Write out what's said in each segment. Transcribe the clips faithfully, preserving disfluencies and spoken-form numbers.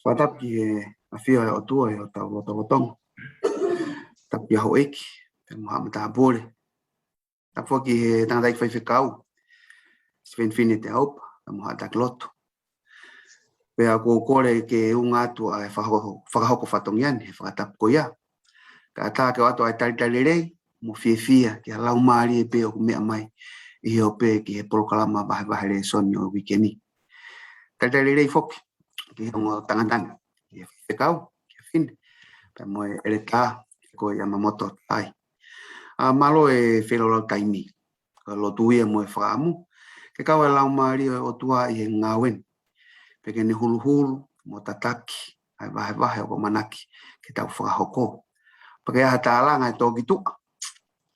Fakatapu ki he ʻafio ʻa e ʻOtua ʻi hotau lotolotonga. Tapu ki he houʻeiki, pea mo haʻa matāpule. Tapu foki ki he tangataʻeiki faifekau, Stephen Fine Teaupa, pea mo haʻa taki lotu. Pea ʻoku ou kole ke unga atu ʻa e fakahoko, fakahoko fatongia ni he fakatapu ko ia. Kae ʻatā ke ʻoatu ʻa e talitali lelei mo fiefia ki he laumālie pē ʻoku meʻa mai ʻi he ope ki he polokalama vahevahe lēsoni ʻo e uike ni. Talitali lelei foki ki he ongo tangata ni, ki he faifekau, ki he Fine, pea mo e ʻeletā, ko ia Mamoto Taʻai. ʻA, mālō e feilaulau taimi, ko e lotu ia mo e fakaʻamu ke kau e laumālie ʻo e ʻOtua ʻi he ngāue ni, pea ke ne huluhulu mo tataki ʻa e vahevahe ʻoku ʻamanaki ke tau fakahoko. Pea ke ʻi ai ha tālanga ʻe toki tuʻa,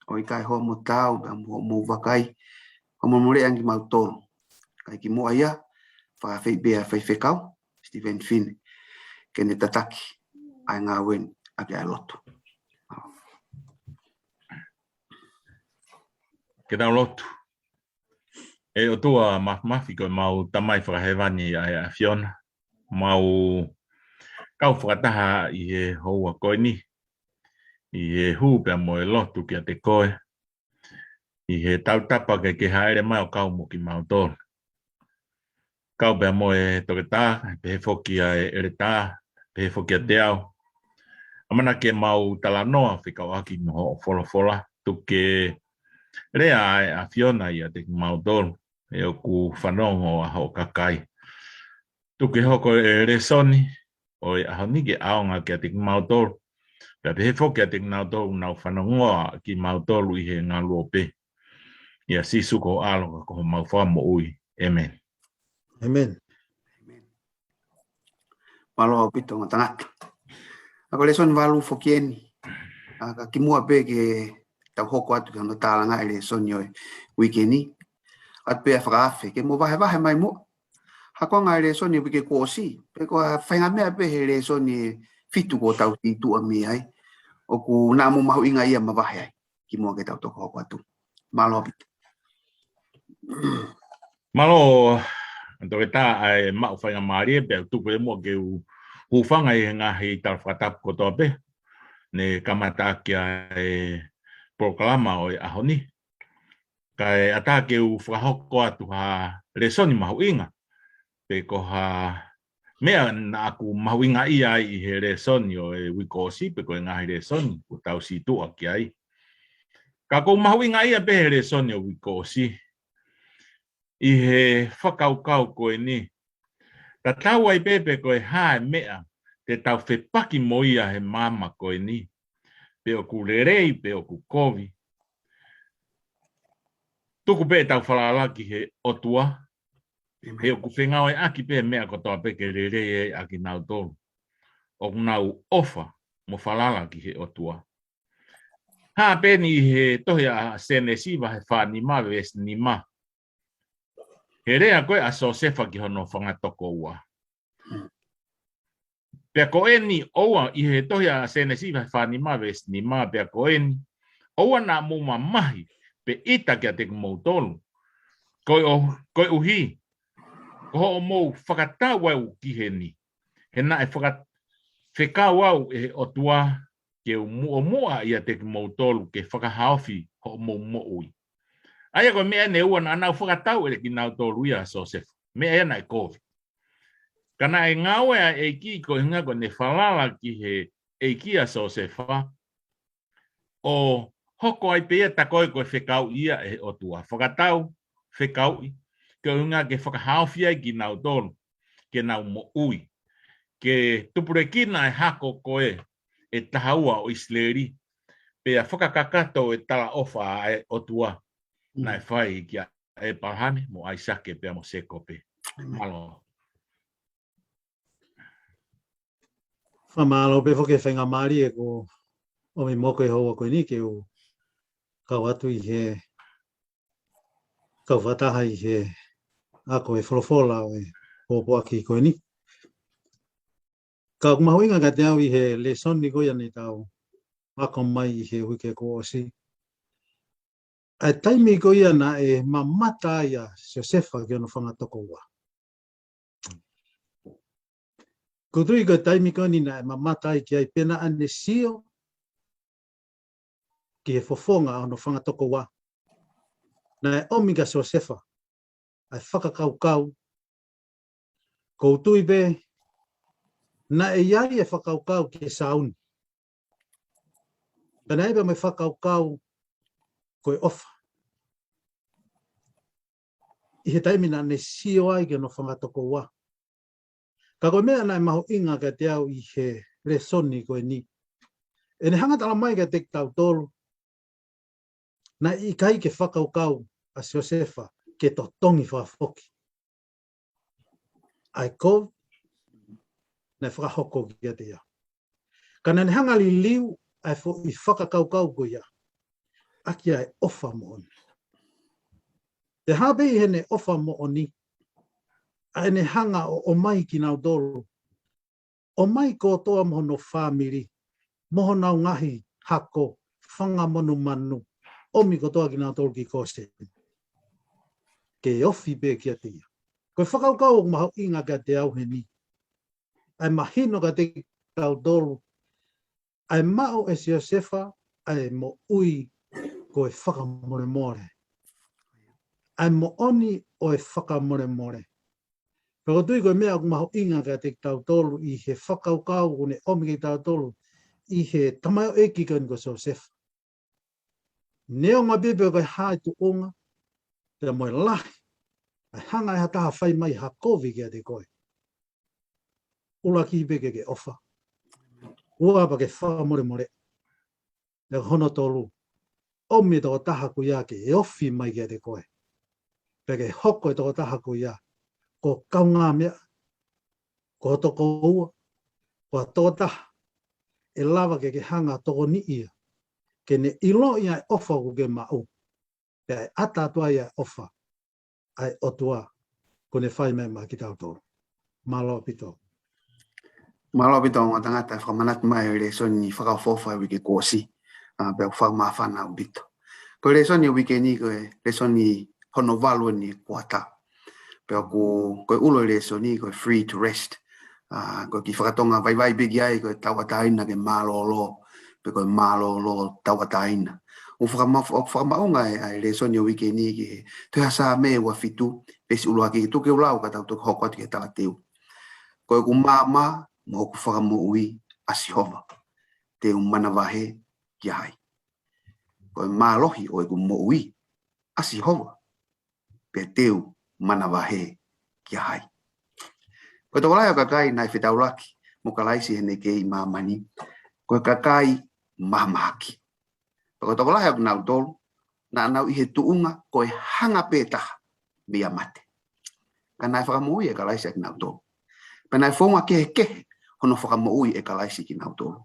ʻo ʻikai hoʻomou taau pea mo hoʻomou vakai, hoʻomou moleʻi ange kimautolu. Kae kimuʻa ia, fakaafeʻi pē ʻa e faifekau, Stephen Fine, ke ne tataki ʻa e ngāue ni ʻaki ʻa e lotu. Ke tau lotu. ʻE ʻOtua Māfimafi, ko ʻemau Tamai Fakahēvani ʻa e ʻAfiona, mau kau fakataha ʻi he houa ko eni, ʻi he hū pea mo e lotu kiate koe, ʻi he tautapa ke ke hāʻele mai ʻo kau mo kimautolu. Kau pea mo e toketā, pehē foki ʻa e ʻeletā, pehē foki ʻiate au. ʻAmanaki ke mau talanoa fekauʻaki mo hoʻo folofola, tuku ke lea ʻa e ʻAfiona ʻiate kimautolu, he ʻoku fanongo ʻa hoʻo kakai. Tuku ke hoko e lēsoni ʻo e ʻaho ni ke ʻaonga kiate kimautolu, pea pehē foki kiate kinautolu ʻoku nau fanongoa kimautolu ʻi he ngaluope. ʻIa Sīsū ko ho ʻAlo ka ko homau Fakamoʻui. ʻĒmeni. ʻĒmeni. Mālō ʻaupito ongo tangata. ʻA, ko e lēsoni valu foki eni. ʻA, ka kimuʻa pē ke tau hoko atu ki hono tālanga e lēsoni ʻo e uike ni, ʻoatu pē ʻa e fakaafe ke mou vahevahe mai muʻa ha konga e lēsoni uike kuo ʻosi, pe ko ha faʻahinga meʻa pē he lēsoni ʻe fitu kuo tau sītuʻa mei ai, ʻoku naʻa mou mahuʻingaʻia mavahe ai, kimuʻa ke tau toki hoko atu. Mālō ʻaupito. Mālō, toketā, ʻa e maʻu faingamālie pea tuku e muʻa ke u hūfanga ʻi he ngaahi tala fakatapu kotoa pē ne kamata ʻaki ʻa e polokalama ʻo e ʻaho ni. Kae ʻatā ke u fakahoko atu ha lēsoni mahuʻinga, pe ko ha meʻa naʻa ku mahuʻingaʻia ai ʻi he lēsoni ʻo e uike kuo ʻosi, pe ko e ngaahi lēsoni kuo tau sītuʻa ki ai. Ka ʻoku ou mahuʻingaʻia pē he lēsoni ʻo e uike kuo ʻosi ʻi he fakakaukau ko eni. Tatau ai pē pe ko e hā e meʻa te tau fepaki mo ia he māmani ko eni, pe ʻoku lelei, pe ʻoku kovi, tuku pē ʻetau falala ki he ʻOtua, he ʻoku fengāueʻaki pē meʻa kotoa pē ke lelei ai ʻa kinautolu ʻoku nau ʻofa mo falala ki he ʻOtua. Hā pē eni ʻi he tohi ʻa Sēnesi vahe fā nima veesi nima. He lea ko ē ʻa Siosefa ki hono fanga tokoua. Pea ko eni ʻoua, ʻi he tohi ʻa Sēnesi vahe fā nima veesi nima, pea ko eni, ʻoua naʻa mou mamahi pe ʻita kiate kimoutolu, koeʻu-, koeʻuhi ko hoʻomou fakatau au ki heni, he naʻe faka-, fekau au ʻe he ʻOtua ke u muʻomuʻa ʻiate kimoutolu ke fakahaofi hoʻomou moʻui. ʻA ia ko e meʻa eni ʻe ua naʻa nau fakatau ʻe kinautolu ia ʻa Siosefa. Meʻa ia naʻe kovi. Ka naʻe ngāue ʻa e ʻEiki koeʻuhinga ko ʻene falala ki he ʻEiki ʻa Siosefa, ʻo hoko ai pē ia tā ko ē ko e fekauʻi ia ʻe he ʻOtua. Fakatau, fekauʻi, koeʻuhinga ke fakahaofi ai kinautolu, ke nau moʻui, ke tupulekina e hako ko ē ʻe taha ua ʻo ʻIsileli, pea fakakakato e talaʻofa ʻa e ʻOtua naʻe fai kia ʻĒpalahame mo ʻAisake pea mo Sēkope. Mālō. Fakamālō pē foki he faingamālie kuo ʻomi muʻa ko e houa ko eni ke u kau atu ʻi he, kau fakataha ʻi he ako e folofola ʻo e pōpoaki ko eni. Ka ʻoku mahuʻinga kiate au ʻi he lēsoni ko ia ne tau ako mai ʻi he uike kuo ʻosi, ʻa e taimi ko ia naʻe mamata ai ʻa Siosefa ki hono fanga tokoua. ʻOku ou tui ko e taimi ko eni naʻe mamata ai ki ai pea naʻa ne sio ki he fofonga ʻo hono fanga tokoua. Naʻe ʻomi kia Siosefa ʻa e fakakaukau. ʻOku ou tui pē naʻe ʻi ai e fakakaukau ki he sauni. Pea naʻe ʻi ai pē mo e fakakaukau ko e ʻofa ʻi he taimi naʻa ne sio ai ki hono fanga tokoua. Ka ko e meʻa naʻe mahuʻinga kiate au ʻi he lēsoni ko eni, ʻene hanga ʻo tala mai kiate kitautolu naʻe ʻikai ke fakakaukau ʻa Siosefa ke totongi fakafoki ʻa e kovi naʻe fakahoko kiate ia. Ka naʻa ne hanga ʻo liliu ʻa e foʻi fakakaukau ko ia ʻaki ʻa e ʻofa moʻoni. Pea hā pē ʻi heʻene ʻofa moʻoni, ʻa ʻene hanga ʻo ʻomai kinautolu, ʻomai kotoa mo hono fāmili, mo honau ngaahi hako, fanga monumanu, ʻomi kotoa kinautolu ki Kōseni ke ofi pē kiate ia. Ko e fakakaukau ʻoku mahuʻinga kiate au heni, ʻa e mahino kiate kitautolu ʻa e maʻu ʻe Siosefa ʻa e moʻui ko e fakamolemole, ʻa e moʻoni ʻo e fakamolemole. Pea ʻoku ou tui ko e meʻa ʻoku mahuʻinga kiate kitautolu ʻi he fakakaukau ʻoku ne ʻomi kiate kitautolu ʻi he tamaioʻeiki ko eni ko Siosefa. Neongo pē pe ko e hā e tuʻunga, pea mo e lahi ʻa e hanga ʻe ha taha ʻo fai mai ha kovi kiate koe, ʻuluaki pē ke ke ʻofa. Ua pea ke fakamolemole. Pea hono tolu, ʻomi e tokotaha ko ia ke ofi mai kiate koe. Pea ke hoko e tokotaha ko ia ko ho kaungāmeʻa, ko ho tokoua, ko ha tokotaha ʻe lava ke ke hanga ʻo tokoniʻi ia ke ne ʻiloʻi ʻa e ʻofa ʻoku ke maʻu. Pea ʻe ʻata atu ai ʻa e ʻofa ʻa e ʻOtua kuo ne fai mai maʻa kitautolu. Mālō ʻaupito. Mālō ʻaupito, ongo tangata, fakamanatu mai e lēsoni fakaʻofoʻofa ʻo e uike kuo ʻosi. ʻA, pea ʻoku fakamāfana ʻaupito. Ko e lēsoni ʻo e uike ni ko e lēsoni hono valu ʻeni kuata. Pea ʻoku, ko e ʻulu e lēsoni ko e free to rest. ʻA, ko e kiʻi fakatonga vaivai pē ki ai ko e tauʻatāina ke mālōlō, pe ko e mālōlō tauʻatāina. ʻOku fakama-, ʻoku fakamaʻunga e, ʻa e lēsoni ʻo e uike ni ki he tohi ʻa Saame ua fitu, veesi ʻuluaki, tuku ke u lau ka tau toki hoko atu ki he talateu. Ko ʻeku maama mo hoku fakamoʻui ʻa Sihova, te u manavahē kia hai? Ko e mālohi ʻo ʻeku moʻui ʻa Sihova, pea te u manavahē kia hai? Ko e tokolahi ʻo e kakai naʻe fetaulaki mo Kalaisi heʻene kei ʻi māmani, ko e kakai mahamahaki. Pea ko e tokolahi ʻo kinautolu, naʻa nau ʻi he tuʻunga ko e hanga pē taha meia mate. Ka naʻe fakamoʻui ʻe Kalaisi ʻa kinautolu. Pea naʻe founga kehekehe hono fakamoʻui ʻe Kalaisi kinautolu.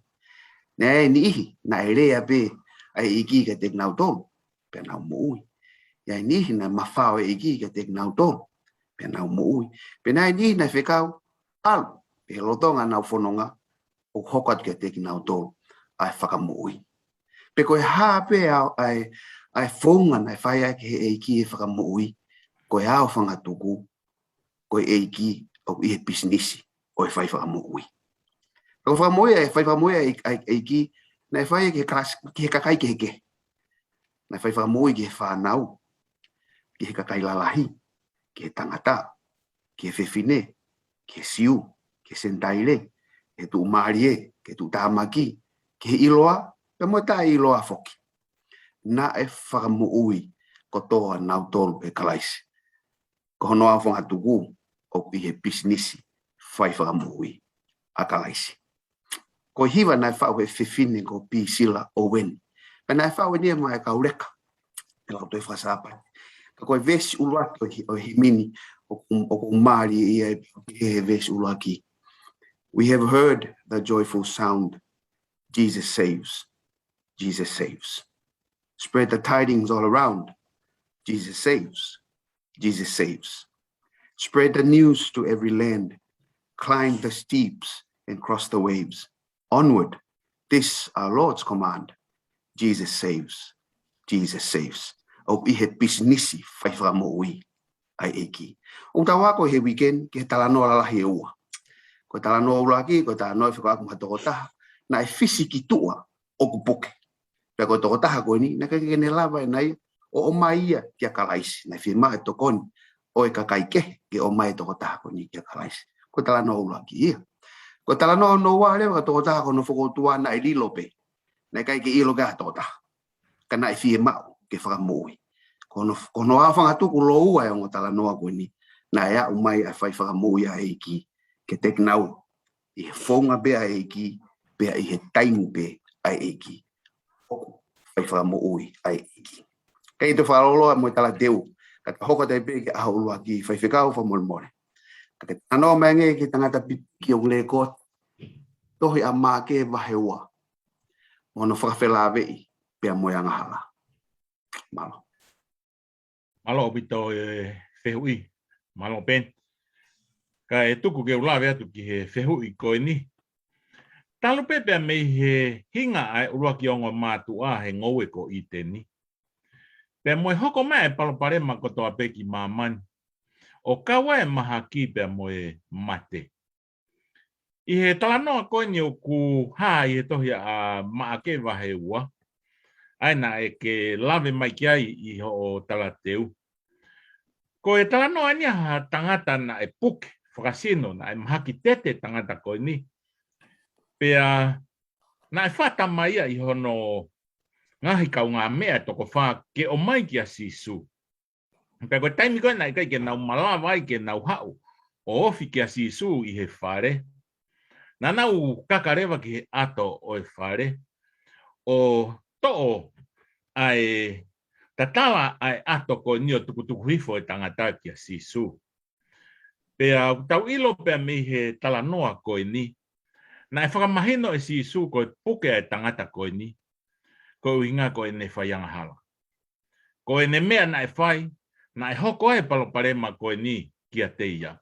Naʻe ʻi ai e niʻihi naʻe lea pē ʻa e ʻEiki kiate kinautolu, pea nau moʻui. ʻI ai e niʻihi naʻe mafao e ʻEiki kiate kinautolu, pea nau moʻui. Pea naʻe ʻi ai e niʻihi naʻe fekau, ʻalu, pea he lolotonga ʻenau fononga, ʻoku hoko atu kiate kinautolu ʻa e fakamoʻui. Pe ko e hā pē ʻa, ʻa e, ʻa e founga naʻe fai ai ʻe he ʻEiki e fakamoʻui, ko e ʻao fangatuku, ko e ʻEiki ʻoku ʻi he pisinisi ʻo e fai fakamoʻui. Ko e fakamoʻui, ʻa e fai fakamoʻui ʻa e, ʻa e ʻEiki, naʻe fai ki he kas-, ki he kakai kehekehe. Naʻe fai fakamoʻui ki he fānau, ki he kakai lalahi, ki he tangata, ki he fefine, ki he Siu, ki he Senitaile, ki he tuʻumālie, ki he tuʻutāmaki, ki he ʻiloa, pea mo e taʻeʻiloa foki. Naʻe fakamoʻui kotoa nautolu ʻe Kalaisi. Ko hono ʻao fangatuku ʻoku ʻi he pisinisi fai fakamoʻui ʻa Kalaisi. Ko e hiva naʻe faʻu ʻe he fefine ko Pisila ʻOueni. Pea naʻe faʻu ʻeni ia maʻa e kau leka ʻi he Lautohi Fakasāpate. Ka ko e veesi ʻuluaki ʻo e hi-, ʻo e himi ni, ʻoku, ʻoku mālie ia ʻi he veesi ʻuluaki. We have heard the joyful sound. Jesus saves. Jesus saves. Spread the tidings all around. Jesus saves. Jesus saves. Spread the news to every land. Climb the steeps and cross the waves. Onward, this our Lord's command. Jesus saves. Jesus saves. ʻOku ʻi he pisinisi fai fakamoʻui ʻa e ʻEiki. ʻOku tau ako he weekend ki he talanoa lalahi ʻe ua. Ko Ko e talanoa ʻuluaki, ko e talanoa ʻe fekauʻaki mo ha tokotaha naʻe fisi ki tuʻa ʻoku puke. Pea ko e tokotaha ko eni, naʻe ʻikai ke ne lava ʻe ia ʻo ʻomai ia kia Kalaisi. Naʻe fiemaʻu e tokoni ʻo e kakai kehe ke ʻomai e tokotaha ko eni kia Kalaisi. Ko e talanoa ʻuluaki ia. Ko e talanoa hono ua leva, ko e tokotaha ko hono fokoutua naʻe lilo pē. Naʻe ʻikai ke ʻilo ki ai ha tokotaha. Ka naʻe fiemaʻu ke fakamoʻui. Ko hono, ko hono aofangatuku lōua e ongo talanoa ko eni, naʻe aʻu mai ʻa e fai fakamoʻui ʻa e ʻEiki kiate kinaua, ʻi he founga pē ʻa e ʻEiki, pea ʻi he taimi pē ʻa e ʻEiki. ʻOku fai fakamoʻui ʻa e ʻEiki. Kei toe fakalōloa mo e talateu, ka ta hoko atu ai pē ki he ʻaho ʻuluaki, faifekau, fakamolemole. Ka ke talanoa mai angē ki he tangata pipiki ʻoku lekooti, tohi ʻa Maʻake vahe ua, mo hono fakafelāveʻi pea mo e angahala. Mālō. Mālō ʻaupito e fehuʻi. Mālō Peni. Kae tuku ke u lave atu ki he fehuʻi ko eni. Talu pē pea mei he hinga ʻa e ʻuluaki ongo mātuʻa he ngoue ko ʻĪteni, pea mo e hoko mai e palopalema kotoa pē ki māmani, ʻo kau ai e mahaki pea mo e mate. ʻI he talanoa ko eni ʻoku hā ʻi he tohi ʻa Maʻake vahe ua, ʻa ia naʻe ke lave mai ki ai ʻi hoʻo talateu. Ko e talanoa eni ʻa ha tangata naʻe puke fakasino, naʻe mahaki tete tangata ko eni. Pea naʻe fata mai ia ʻi hono ngaahi kaungāmeʻa ʻe toko fā ke ʻomai kia Sīsū. Pea ko e taimi ko ē naʻe ʻikai ke nau malava ai ke nau haʻu ʻo ofi kia Sīsū ʻi he fale, naʻa nau kaka leva ki he ʻato ʻo e fale, ʻo toʻo ʻa e tatala ʻa e ʻato ko eni ʻo tukutuku hifo e tangata kia Sīsū. Pea ʻoku tau ʻilo pea mei he talanoa ko eni, naʻe fakamahino ʻe Sīsū ko e puke ʻa e tangata ko eni, ko e ʻuhinga ko ʻene fai angahala. Ko ʻene meʻa naʻe fai, naʻe hoko ai e palopalema ko eni kiate ia.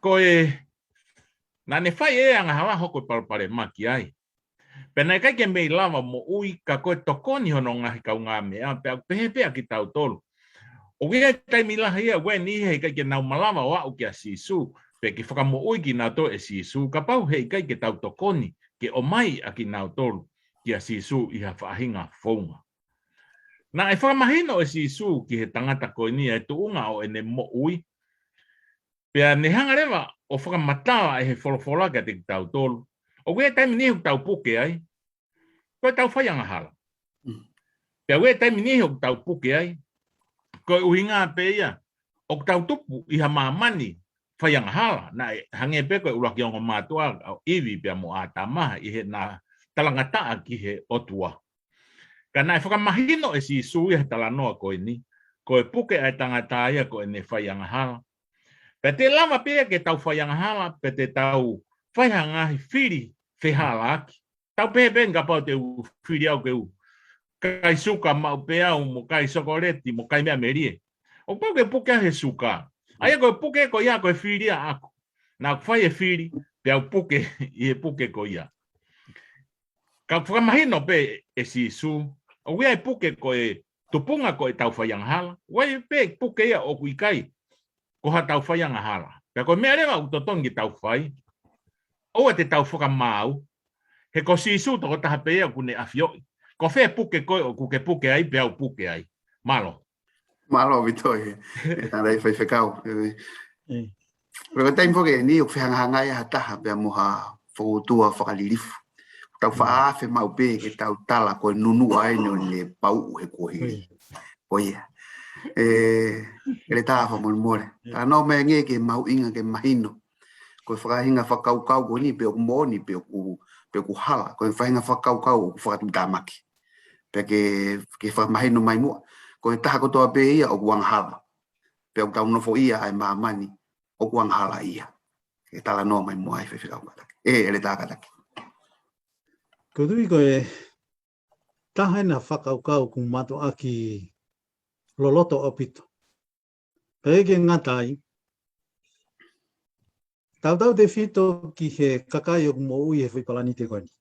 Ko e, naʻa ne fai e angahala hoko e palopalema ki ai. Pea naʻe ʻikai ke mei lava moʻui ka ko e tokoni hono ngaahi kaungāmeʻa, pea ʻoku pehē pē ʻa kitautolu. ʻOku ʻi ai e taimi lahi ia, ʻoku ʻi ai e niʻihi he ʻikai ke nau malava ʻo aʻu kia Sīsū, pe ke fakamoʻui kinautolu ʻe Sīsū, kapau he ʻikai ke tau tokoni ke ʻomai ʻa kinautolu kia Sīsū ʻi ha faʻahinga founga. Naʻe fakamahino ʻe Sīsū ki he tangata ko eni e tuʻunga ʻo ʻene moʻui. Pea ne hanga leva ʻo fakamatala ʻe he folofola kiate kitautolu, ʻoku ʻi ai e taimi niʻihi ʻoku tau puke ai, ko e tau fai angahala. Mm. Pea ʻoku ʻi ai e taimi niʻihi ʻoku tau puke ai, ko e ʻuhinga pē ia ʻoku tau tupu ʻi ha māmani fai angahala, naʻe hangē pē ko e ʻuluaki ongo mātuʻa ʻo ʻIvi pea mo ʻĀtama ʻi heʻena talangataʻa ki he ʻOtua. Ka naʻe fakamahino ʻe Sīsū ʻi he talanoa ko eni, ko e puke ʻa e tangata ia ko ʻene fai angahala. Pea te lava pē ia ke tau fai angahala, pea te tau fai ha ngaahi fili fehālaaki. Tau pehē pē kapau te u fili au ke u kai suka maʻu pē au, mo kai sokoleti, mo kai meʻa melie. ʻOku pau ke puke he suka. ʻA ia ko e puke ko ia ko e fili ʻaʻaku. Naʻa ku fai e fili, pea u puke ʻi he puke ko ia. Ka fakamahino pē ʻe Sīsū, ʻoku ʻi ai e puke ko e tupunga ko e tau fai angahala, ʻoku ʻi ai pē puke ia ʻoku ʻikai ko ha tau fai angahala. Pea ko e meʻa leva ʻoku totonu ke tau fai, ʻoua te tau fakamaau, he ko Sīsū tokotaha pē ia ʻoku ne ʻafioʻi. Ko fē puke ko ē ʻoku ke puke ai, pea u puke ai. Mālō. Mālō ʻaupito e, e tala e faifekau. E, Mm. Pea ko e taimi foki eni ʻoku fehangahangai ha taha pea mo ha fokoutua fakalilifu. Tau Mm. faʻa afe maʻu pē ke tau tala ko e nunuʻa eni ʻo ne pauʻu he kuohili. Mm. Ko ia. E, ʻEletā fakamolemole. Mm. Talanoa mai angē ke mahuʻinga ke mahino. Ko e faʻahinga fakakaukau ko eni pe ʻoku moʻoni pe ʻoku, pe ʻoku hala. Ko e faʻahinga fakakaukau ʻoku fakatuʻutāmaki. Pea ke, ke fakamahino mai muʻa. Ko e taha kotoa pē ia ʻoku angahala. Pea ʻoku tau nofoʻia ai māmani ʻoku angahala ia. Ke talanoa mai muʻa e faifekau Kataki. E, ʻEletā Kataki. Ko tui ko e taha ena fakakaukau ʻoku mātuʻaki loloto ʻaupito. Pea ʻikai ke ngata ai, tautautefito ki he kakai ʻoku moʻui he foʻi palanite ko eni.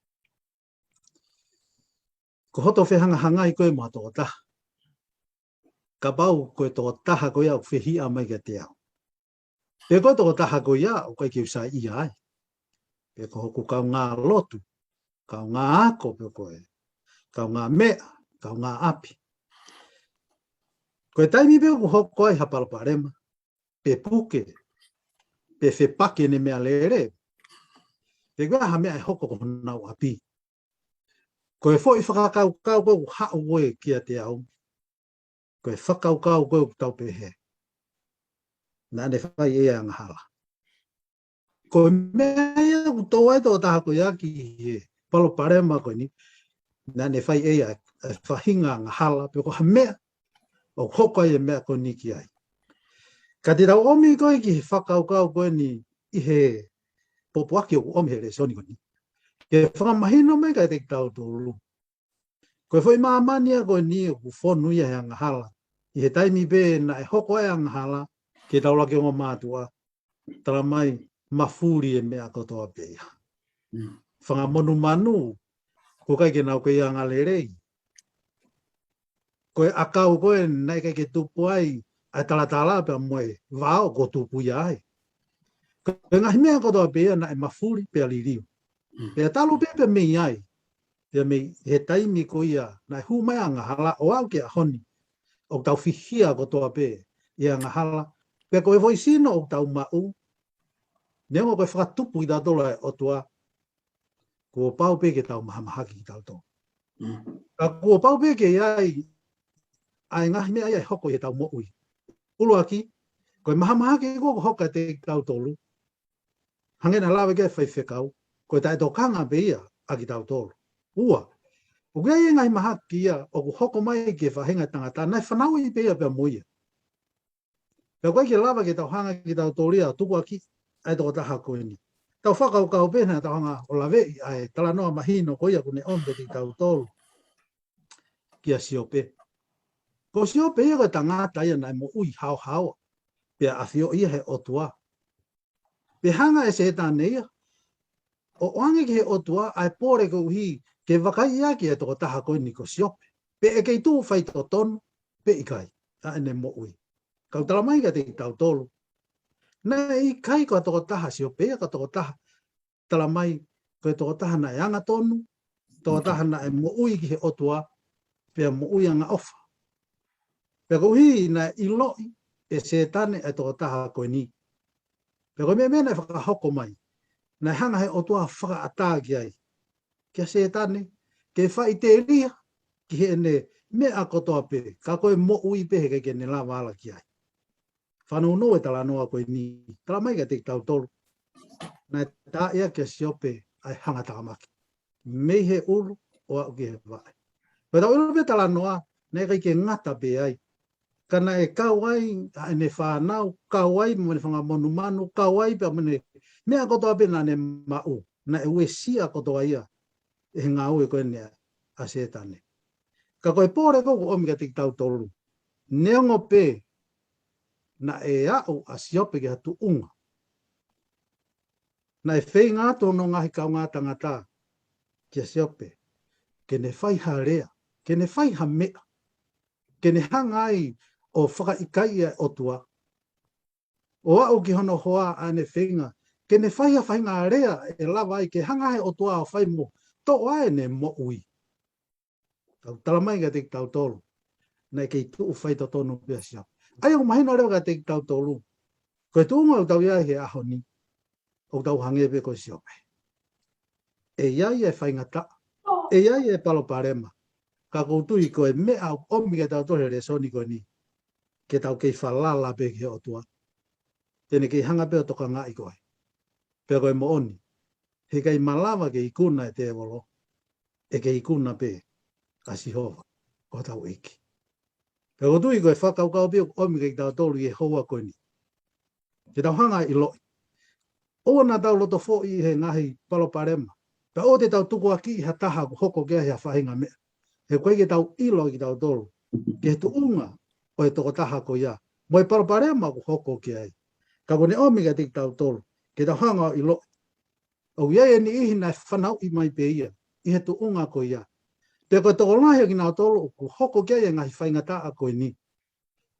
Ko hoto fehangahangai ko ē mo ha tokotaha. Kapau ko e tokotaha ko ia ʻoku fehiʻa mai kiate au. Pe ko e tokotaha ko ia ʻoku ʻikai ke u saiʻia ai. Pe ko hoku kaungā lotu, kaungā ako pe ko e, kaungā meʻa, kaungā ʻapi. Ko e taimi pē ʻoku hoko ai ha palopalema, pe puke, pe fepaki ʻene meʻalele, pe ko e hā ha meʻa ʻe hoko ko honau ʻapi. Ko e foʻi fakakaukau ko ē ʻoku haʻu ko ē kiate au. Ko e fakakaukau ko ē ʻoku tau pehē, naʻa ne fai ʻe ia e angahala. Ko e meʻa ia ʻoku tō ai e tokotaha ko ia ki he palopalema ko eni, naʻa ne fai ʻe ia e faʻahinga angahala, pe ko ha meʻa ʻoku hoko ai e meʻa ko eni ki ai. Ka te tau ʻomi ko ē ki he fakakaukau ko eni ʻi he pōpoaki ʻoku ʻomi he lēsoni ko eni, ke fakamahino mai kiate kitautolu. Ko e foʻi māmani ia ko eni ʻoku fonu ia he angahala. ʻI he taimi pē naʻe hoko ai e angahala ki he taulaki ongo mātuʻa, tala mai mafuli e meʻa kotoa pē ia. Mm. Fanga monumanu, ʻoku ʻikai ke nau kei angalelei. Ko e ʻakau ko ē naʻe ʻikai ke tupu ai ʻa e talatala pea mo e vao, kuo tupu ia ai. Ko e ngaahi meʻa kotoa pē ia naʻe mafuli pea liliu. Mm. Pea talu pē pea mei ai, pea mei he taimi ko ia naʻe hū mai e angahala ʻo aʻu ki he ʻaho ni, ʻoku tau fihia kotoa pē ʻi he angahala. Pea ko e foʻi sino ʻoku tau maʻu, neongo ko e fakatupu kitautolu ʻe he ʻOtua, kuo pau pē ke tau mahamahaki kitautolu. Mm. Ka kuo pau pē ke ʻi ai ʻa e ngaahi meʻa ia ʻe hoko ʻi heʻetau moʻui. ʻUluaki, ko e mahamahaki ko ē ʻoku hoko kiate kitautolu, hangē naʻe lave ki ai e faifekau, ko e taʻetokanga pē ia ʻa kitautolu. Ua, ʻoku ʻi ai e ngaahi mahaki ia ʻoku hoko mai ki he faʻahinga tangata naʻe fanauʻi pē ia pea mo ia. Pea ʻoku ʻikai ke lava ke tau hanga kitautolu ia ʻo tukuakiʻi ʻa e tokotaha ko eni. Tau fakakaukau pē naʻa tau hanga ʻo laveʻi ʻa e talanoa mahino ko ia ʻoku ne ʻomi kiate kitautolu kia Siope. Ko Siope ia ko e tangata ia naʻe moʻui haohaoa, pea ʻafioʻi ia ʻe he ʻOtua. Pea hanga ʻe Sētane ia ʻo ʻoange ki he ʻOtua ʻa e pole koeʻuhi ke vakaiʻi ʻaki e tokotaha ko eni ko Siope pe ʻe kei tuʻu faitotonu pe ʻikai ʻa ʻene moʻui. Ka ʻoku tala mai kiate kitautolu, naʻe ʻikai ko e tokotaha Siope ia ko e tokotaha, tala mai, ko e tokotaha naʻe angatonu, tokotaha naʻe moʻui ki he ʻOtua, pea moʻui angaʻofa. Pea koeʻuhi naʻe ʻiloʻi ʻe Sētane ʻa e tokotaha ko eni. Pea ko e meʻa, meʻa naʻe fakahoko mai, naʻe hanga ʻe he ʻOtua ʻo fakaʻatā ki ai, kia Sētane, ke faʻiteliha ki heʻene meʻa kotoa pē, ka ko e moʻui pē heʻikai ke ne lava ala ki ai. Fanongo e talanoa ko eni, tala mai kiate kitautolu, naʻe tā ia kia Siope ʻa e hangatāmaki mei he ʻulu ʻo aʻu ki he vaʻe. Pea tau ʻilo pē talanoa, naʻe ʻikai ke ngata pē ai, ka naʻe kau ai ʻa ʻene fānau, kau ai mo ʻene fanga monumanu, kau ai pea mo ʻene meʻa kotoa pē naʻa ne maʻu, naʻe uesia kotoa ia ʻe he ngāue ko eni ʻa Sētane. Ka ko e pole ko ē ʻoku ʻomi kiate kitautolu, neongo pē naʻe aʻu ʻa Siope ki ha tuʻunga, naʻe feinga atu hono ngaahi kaungā tangata kia Siope ke ne fai ha lea, ke ne fai ha meʻa, ke ne hanga ai ʻo fakaʻikaiʻi ʻa e ʻOtua, ʻo aʻu ki hono hoa ʻa ʻene feinga ke ne fai ha faʻahinga lea ʻe lava ai ke hanga ʻe he ʻOtua ʻo fai mo toʻo ʻa ʻene moʻui. Ka ʻoku tala mai kiate kitautolu, naʻe kei tuʻu faitotonu pē ʻa Siope. ʻA ia ʻoku mahino leva kiate kitautolu, ko e tuʻunga ʻoku tau ʻi ai he ʻaho ni, ʻoku tau hangē pē ko Siope. ʻE ʻi ai e faingataʻa, ʻe ʻi ai e palopalema, ka ʻoku ou tui ko e meʻa ʻoku ʻomi kiate kitautolu he lēsoni ko eni, ke tau kei falala pē ki he ʻOtua. Te ne kei hanga pē ʻo tokangaʻi koe. Pea ko e moʻoni, heʻikai malava ke ikuna e tēvolo, ʻe kei ikuna pē ʻa Sihova ko hotau ʻEiki. Pea ʻoku ou tui ko e fakakaukau pē ʻoku ʻomi kiate kitautolu ʻi he houa ko eni, ke tau hanga ʻo ʻiloʻi, ʻoua naʻa tau loto foʻi ʻi he ngaahi palopalema, pea ʻoua te tau tukuakiʻi ha taha ʻoku hoko ki ai ha faʻahinga meʻa. He ʻoku ʻikai ke tau ʻilo ʻe kitautolu ki he tuʻunga ʻo e tokotaha ko ia mo e palopalema ʻoku hoko ki ai. Ka ʻoku ne ʻomi kiate kitautolu ke tau hanga ʻo ʻiloʻi, ʻoku ʻi ai e niʻihi naʻe fanauʻi mai pē ia ʻi he tuʻunga ko ia. Pea ko e tokolahi ʻo kinautolu ʻoku hoko ki ai e ngaahi faingataʻa ko eni,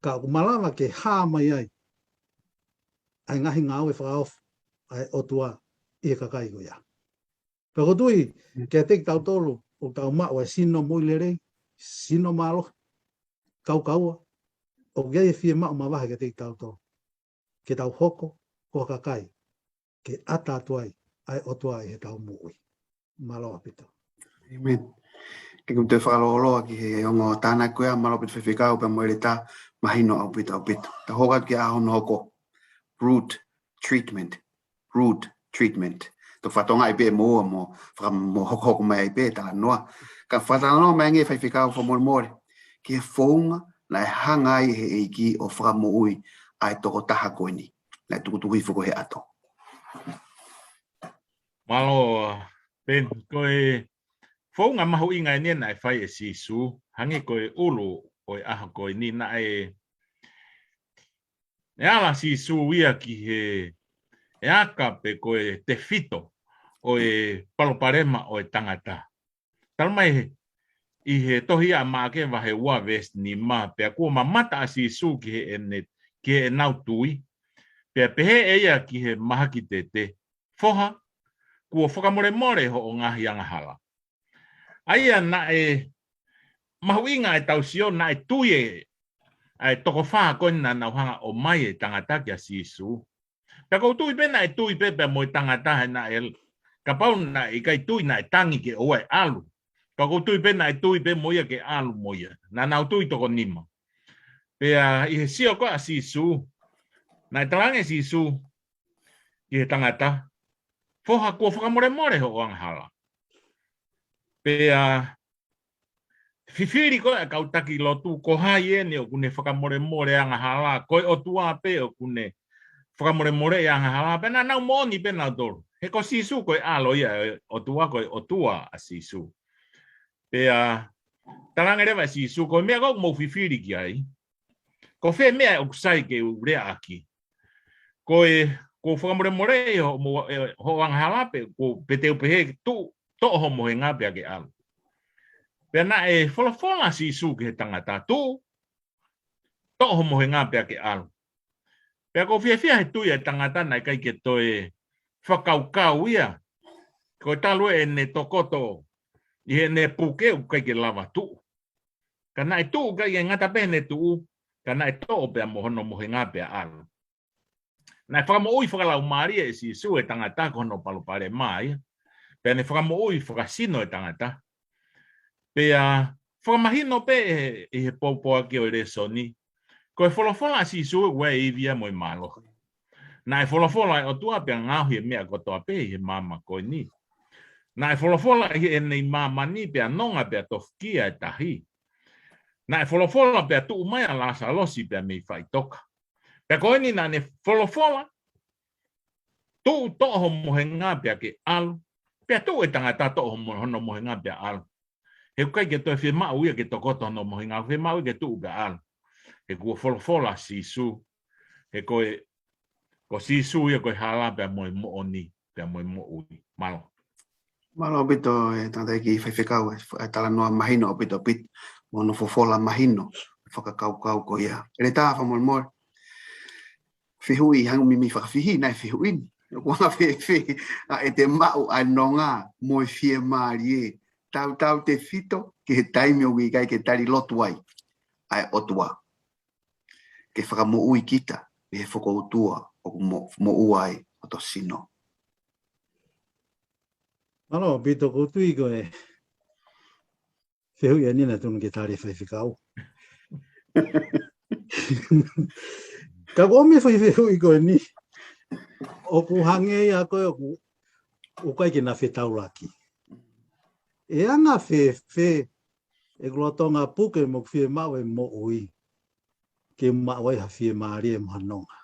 ka ʻoku malava ke hā mai ai ʻa e ngaahi ngāue fakaofo ʻa e ʻOtua ʻi he kakai ko ia. Pea ʻoku ou tui, kiate kitautolu, ʻoku tau maʻu ʻa e sino moʻui lelei, sino mālohi, kaukaua, ʻoku ʻi ai e fiemaʻu mavahe kiate kitautolu. Ke tau hoko, ko ha kakai, ke ʻata atu ai, ʻa e ʻOtua ʻi heʻetau moʻui. Mālō ʻaupito. ʻĒmeni. Ke u toe fakalōloa ki he ongo tānaki ko ia, mālō ʻaupito faifekau pea mo e leta, mahino ʻaupito ʻaupito. Tau hoko atu ki he ʻaho hono hoko. Root treatment. Root treatment. Tau fatongia pē mo, mo, faka-, mo hokohoko mai pē talanoa. Ka fakalōloa mai ange faifekau fakamolemole. Ki he founga, naʻe hanga ai he ʻEiki ʻo fakamoʻui ʻa e tokotaha ko eni. Naʻe tukutuku hifo ko ē he ʻato. Mālō, Ben, ko e founga mahuʻinga eni naʻe fai ʻe Sīsū, hangē ko e ʻulu ʻo e ʻaho ko eni naʻe, ʻe ala Sīsū ia ki he, ʻe aka pe ko e tefito ʻo e palopalema ʻo e tangata. Talamai he, ʻi he tohi ʻa Maʻake vahe ua veesi nima, pea kuo mamata ʻa Sīsū ki heʻene, ki heʻenau tui, pea pehē ʻe ia ki he mahaki tete, Foha, kuo fakamolemole hoʻo ngaahi angahala. ʻA ia naʻe mahuʻinga ʻetau sio naʻe tui ʻa e toko fā ko ē naʻa nau hanga ʻo ʻomai e tangata kia Sīsū. Pea ʻoku ou tui pē naʻe tui pē pea mo e tangata he naʻe, kapau naʻe ʻikai tui naʻe tangi ke ʻoua ʻe ʻalu. Ka ʻoku ou tui pē naʻe tui pē mo ia ke ʻalu mo ia. Naʻa nau tui toko nima. Pea ʻi he sio ko ē ʻa Sīsū, naʻe talaange ʻe Sīsū ki he tangata, Foha, kuo fakamolemole hoʻo angahala. Pea fifili ko ē ʻa e kau taki lotu, ko hai eni ʻoku ne fakamolemole angahala, ko e ʻOtua pē ʻoku ne fakamolemole ʻa e angahala, pea naʻa nau moʻoni pē nautolu. He ko Sīsū ko e ʻAlo ia ʻo e ʻOtua, ko e ʻOtua ʻa Sīsū. Pea talaange leva ʻe Sīsū, ko e meʻa ko ē ʻoku mou fifili ki ai, ko fē meʻa ʻoku sai ke u lea ʻaki? Ko e, kuo fakamolemole hoʻo mo-, ʻe, hoʻo angahala pe, ko pe te u pehē tuʻu, toʻo ho mohenga pea ke ʻalu. Pea naʻe folofola ʻa Sīsū ki he tangata, Tuʻu, toʻo ho mohenga pea ke ʻalu. Pea ʻoku ou fiefia he tui ʻa e tangata naʻe ʻikai ke toe fakakaukau ia. Ko e talu ʻene tokoto ʻi heʻene puke ʻoku ʻikai ke lava tuʻu. Ka naʻe tuʻu ʻikai ke ngata pē heʻene tuʻu, ka naʻe toʻo pea mo hono mohenga pea ʻalu. Naʻe fakamoʻui fakalaumālie ʻe Sīsū e tangata ko hono palopalema ia. Pea ne fakamoʻui fakasino e tangata. Pea fakamahino pē ʻi he, ʻi he pōpoaki ʻo e lēsoni, ko e folofola ʻa Sīsū ʻoku ʻi ai e ivi ia mo e mālohi. Naʻe folofola e ʻOtua pea ngaohi e meʻa kotoa pē ʻi he māmani ko eni. Naʻe folofola ʻi heʻene ʻi māmani pea nonga pea tofikia e tahi. Naʻe folofola pea tuʻu mai ʻa Lāsalosi pea mei faʻitoka. Pea ko eni naʻa ne folofola, Tuʻu, toʻo ho mohenga pea ke ʻalu. Pea tuʻu e tangata toʻo ho mo-, hono mohenga pea ʻalu. He ʻoku ʻikai ke toe fiemaʻu ia ke tokoto hono mohenga, fiemaʻu ia ke tuʻu pea ʻalu. He kuo folofola ʻa Sīsū, he ko e, ko Sīsū ia ko e hala pea mo e moʻoni, pea mo e moʻui. Mālō. Mālō ʻaupito e tangataʻeiki faifekau, e, e talanoa mahino ʻaupito ʻaupito, mo hono folofola mahino, fakakaukau ko ia. ʻEletā fakamolemole. Fehuʻi, hangē ʻoku mimi fakafihi, naʻe fehuʻi ni. ʻOku anga fēfē ʻa ʻete maʻu ʻa e nonga mo e fiemālie, tautautefito ki he taimi ʻoku ʻikai ke tali lotu ai ʻa e ʻOtua ke fakamoʻui kita mei he fokoutua ʻoku mo-, moʻua ai hoto sino. Mālō ʻaupito, ʻoku ou tui ko e fehuʻi ʻeni naʻe totonu ke tali ʻe he faifekau. Ka ko e meʻa fai fehuʻi ko eni, ʻoku hangē ia ko ē ʻoku, ʻoku ʻikai ke na fetaulaki. ʻE anga fēfē ʻeku lolotonga puke mo ʻeku fiemaʻu e moʻui, ke maʻu ai ha fiemālie mo ha nonga?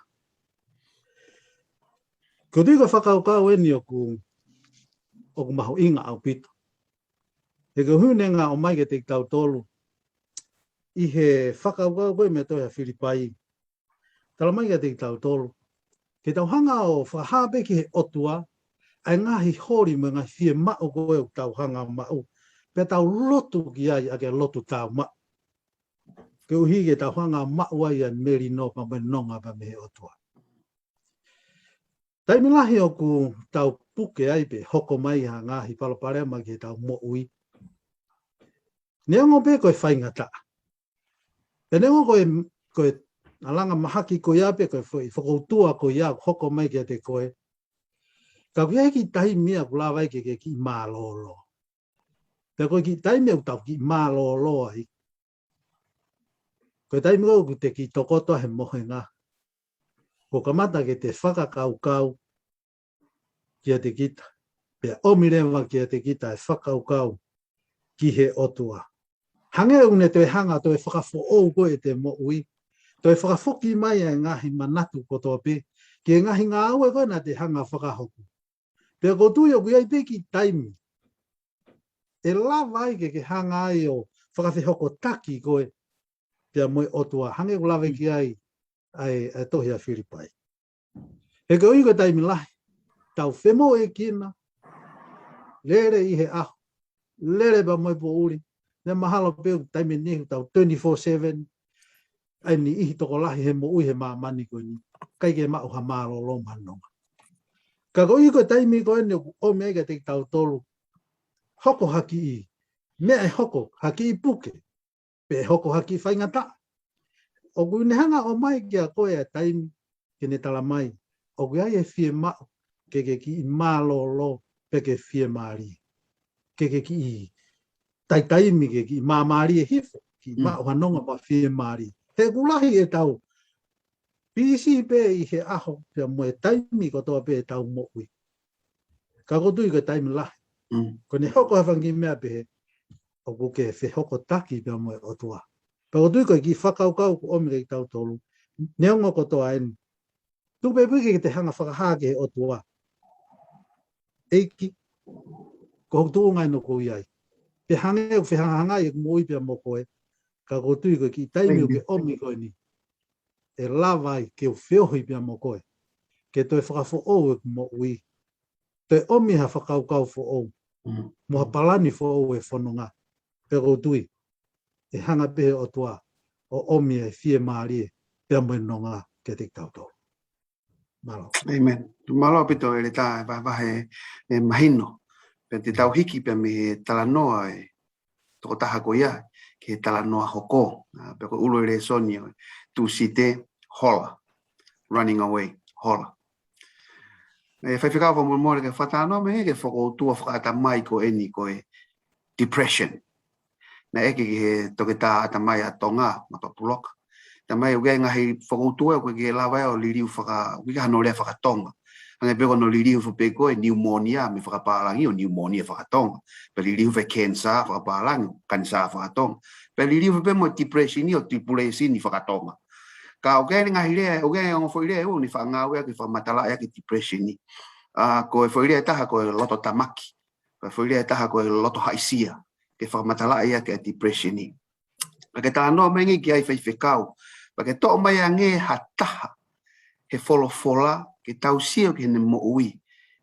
ʻOku ou tui ko e fakakaukau ʻeni ʻoku, ʻoku mahuʻinga ʻaupito. He ko e ʻuhinga ia ʻoku ʻomai kiate kitautolu ʻi he fakakaukau ko ē mei he tohi ʻa Filipai. Talamai kiate kitautolu, ke tau hanga ʻo fakahā pē ki he ʻOtua ʻa e ngaahi holi mo e ngaahi fiemaʻu ko ē ʻoku tau hanga ʻo maʻu, pea tau lotu ki ai ʻaki e lotu tāumaʻu, koeʻuhi ke tau hanga ʻo maʻu ai ʻa e melino pea mo e nonga pea mei he ʻOtua. Taimi lahi ʻoku tau puke ai pe hoko mai ha ngaahi palopalema ki heʻetau moʻui. Neongo pe ko e faingataʻa. Pe neongo ko e, ko e ʻalanga mahaki ko ia pe ko e foʻi fokoutua ko ia ʻoku hoko mai kiate koe. Ka ʻoku ʻi ai e kiʻi taimi ia ʻoku lava ai ke ke kiʻi mālōlō. Pea ko e kiʻi taimi ʻoku tau kiʻi mālōlō ai. Ko e taimi ko ē ʻoku te kiʻi tokoto he mohenga. Kuo kamata ke te fakakaukau kiate kita. Pea ʻomi leva kiate kita e fakakaukau ki he ʻOtua. Hangē ʻoku ne toe hanga toe fakafoʻou ko ē ʻete moʻui. Toe fakafoki mai e ngaahi manatu kotoa pē. Ki he ngaahi ngāue ko ē naʻa te hanga fakahoko. Pea ʻoku ou tui ʻoku ʻi ai pē kiʻi taimi ʻe lava ai ke ke hanga ai ʻo fakafehokotaki koe pea mo e ʻOtua, hangē ʻoku lave ki ai ʻa e, ʻa e tohi ʻa Filipai. He koeʻuhi ko e taimi lahi, tau femoʻuekina, lele ʻi he ʻaho, lele pea mo e poʻuli, ne mahalo pē ʻoku taimi ʻe niʻihi ʻoku tau twenty-four seven, ʻa e niʻihi tokolahi he moʻui he māmani ko eni, ʻikai ke maʻu ha mālōlō mo ha nonga. Ka koeʻuhi ko e taimi ko eni ʻoku ʻomi ai kiate kitautolu, hoko ha kiʻi meʻa ʻe hoko, ha kiʻi puke, pe hoko ha kiʻi faingataʻa. ʻOku ne hanga ʻo ʻomai kia koe ʻa e taimi ke ne tala mai, ʻoku ʻi ai e fiemaʻu ke ke kiʻi mālōlō pe ke fiemālie. Ke ke kiʻi taitaimi ke kiʻi māmālie hifo, kiʻi maʻu ha nonga mo fiemālie. He ʻoku lahi ʻetau pisi pē ʻi he ʻaho pea mo e taimi kotoa pē ʻetau moʻui. Ka ʻoku ou tui ko e taimi lahi. Ko ʻene hoko ha fanga kiʻi meʻa pehē, ʻoku ke fehokotaki pea mo e ʻOtua. Pea ʻoku ou tui ko e kiʻi fakakaukau ʻoku ʻomi kiate kitautolu. Neongo kotoa eni. Tuku pē pui ke te hanga fakahā ki he ʻOtua. ʻEiki, ko hoku tuʻunga eni ʻoku ou ʻi ai. Pea hangē ʻoku fehangahangai ʻeku moʻui pea mo koe. Ka ʻoku ou tui ko e kiʻi taimi ʻoku ke ʻomi ko eni. ʻE lava ai ke u feohi pea mo koe. Ke toe fakafoʻou ʻeku moʻui. Toe ʻomi ha fakakaukau foʻou. Mo ha palani foʻou e fononga. Pea ʻoku ou tui. ʻE hanga pē he ʻOtua. ʻO ʻomi e fiemālie. Pea mo e nonga kiate kitautolu. Mālō. ʻĒmeni. Mālō ʻaupito ʻEletā e vahevahe ʻe mahino. Pea te tau hiki pea mei he talanoa e tokotaha ko ia, ki he talanoa hoko. ʻA, pea ko e ʻulu e lēsoni ʻo e Tūsite, hola. Running away, hola. ʻE faifekau fakamolemole ke fakatalanoa mai ki he fokoutua fakaʻatamai ko eni ko e depression. Naʻe ʻeke ki he toketā ʻatamai ʻa Tonga, Matapuloka. Tamai ʻoku ʻi ai e ngaahi fokoutua ʻoku ʻikai ke lava ia ʻo liliu faka-, ʻoku ʻikai hano lea fakatonga. Hangē pē ko hono liliu hifo pē ko e pneumonia mei fakapālangi ʻo pneumonia fakatonga. Pea liliu hifo e cancer fakapālangi, kanisā fakatonga. Pea liliu hifo pē mo e depression ʻo tribulation fakatonga. Ka ʻoku ʻi ai e ngaahi lea, ʻoku ʻi ai e ongo foʻi lea ʻoku ne faʻa ngāueʻaki fakamatalaʻi ʻaki e depression. ʻA, ko e foʻi lea ʻe taha ko e loto tamaki. Ko e foʻi lea ʻe taha ko e loto haʻisia. Ke fakamatalaʻi ʻaki e depression. Pea ke talanoa mai ange ki ai faifekau. Pea ke toʻo mai ange ha taha he folofola ke tau sio ki heʻene moʻui.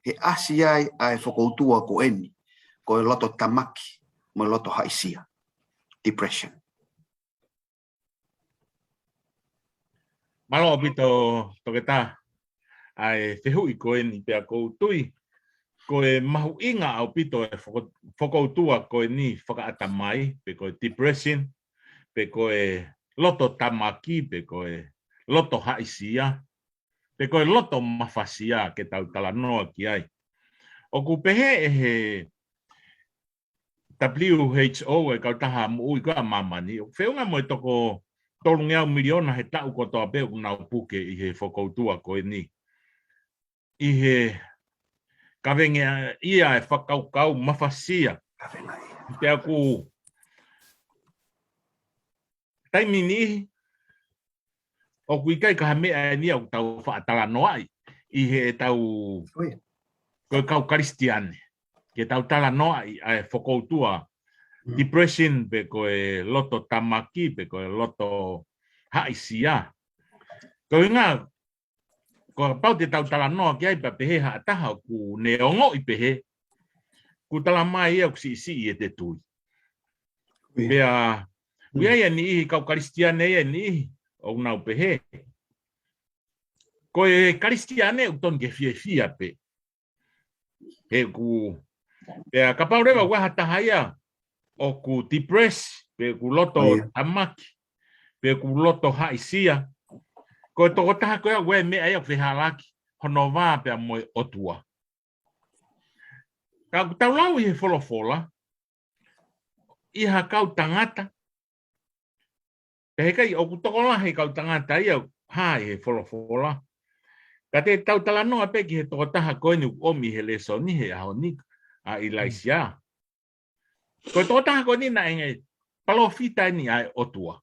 He ʻasi ai ʻa e fokoutua ko eni. Ko e loto tamaki mo e loto haʻisia. Depression. Mālō ʻaupito toketā. ʻA e fehuʻi ko eni pea ʻoku ou tui. Ko e mahuʻinga ʻaupito e foko-, fokoutua ko eni fakaʻatamai, pe ko e depression, pe ko e loto tamaki, pe ko e loto haʻisia, pe ko e loto mafasia ke tau talanoa ki ai. ʻOku pehē ʻe he W H O e kautaha moʻui ko ē ʻa māmani. ʻOku feʻunga mo e toko tolungeau miliona he taʻu kotoa pē ʻoku nau puke ʻi he fokoutua ko eni. ʻI he kavenga ia e fakakaukau mafasia. Pea ʻoku taimi niʻihi, ʻoku ʻikai ko ha meʻa eni ia ʻoku tau faʻa talanoaʻi ʻi heʻetau, ko e kau Kalisitiane. Ke tau talanoaʻi ʻa e fokoutua depression pe ko e loto tamaki pe ko e loto haʻisia. Ko e ʻuhinga, ko e pau te tau talanoa ki ai pea pehē ha taha ʻoku ne ongoʻi pehē, ʻoku tala mai ia ʻoku siʻisiʻi ʻete tui. Pea, ʻoku ʻi ai e niʻihi kau Kalisitiane ia e niʻihi, ʻoku nau pehē. Ko e Kalisitiane ʻoku totonu ke fiefia pē. He ʻoku, pea kapau leva ʻoku ʻi ai ha taha ia ʻoku depressed, pe ʻoku loto tamaki, pe ʻoku loto haʻisia, ko e tokotaha ko ia ʻoku ʻi ai e meʻa ia ʻoku fehālaaki hono vā pea mo e ʻOtua. Ka ʻoku tau lau ʻi he folofola, ʻi ha kau tangata, pea heʻikai ʻoku tokolahi e kau tangata ia ʻoku hā ʻi he folofola. Ka te tau talanoa pē ki he tokotaha ko eni ʻoku ʻomi he lēsoni he ʻaho ni, ʻa ʻIlaisiā. Ko e tokotaha ko eni naʻe palōfita eni ʻa e ʻOtua.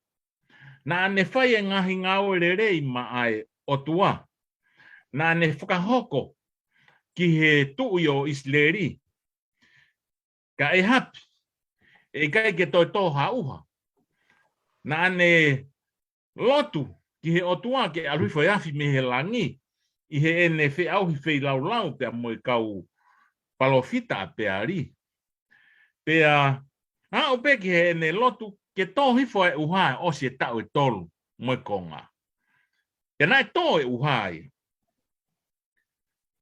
Naʻa ne fai e ngaahi ngāue lelei maʻa e ʻOtua. Naʻa ne fakahoko ki he tuʻi ʻo ʻIsileli, ka ʻe hapi, ʻe ʻikai ke toe tō ha ʻuha. Naʻa ne lotu ki he ʻOtua ke ʻalu hifo e afi mei he langi, ʻi heʻene feʻauhi feilaulau pea mo e kau palōfita ʻa Peali. Pea aʻu pē ki heʻene lotu ke tō hifo e ʻuha ʻosi e taʻu ʻe tolu mo e konga. Pea naʻe tō e ʻuha ia.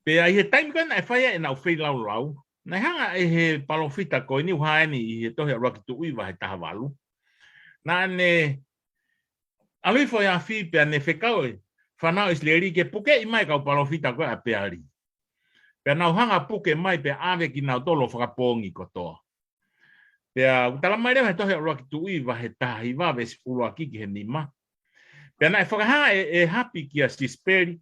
Pea ʻi he taimi ko ē naʻe fai ai ʻenau feilaulau, naʻe hanga ʻe he palōfita ko eni, ʻoku hā eni ʻi he tohi ʻa ʻUluaki Tuʻi vahe taha valu. Naʻa ne ʻalu hifo e afi pea ne fekau e fānau ʻIsileli ke pukeʻi mai e kau palōfita ko ē ʻa Peali. Pea nau hanga puke mai pea ʻave kinautolu ʻo fakapoongi kotoa. Pea ʻoku tala mai leva he tohi ʻa ʻUluaki Tuʻi vahe taha hiva veesi ʻuluaki ki he nima. Pea naʻe fakahā ʻe, ʻe hapi kia Sisipeli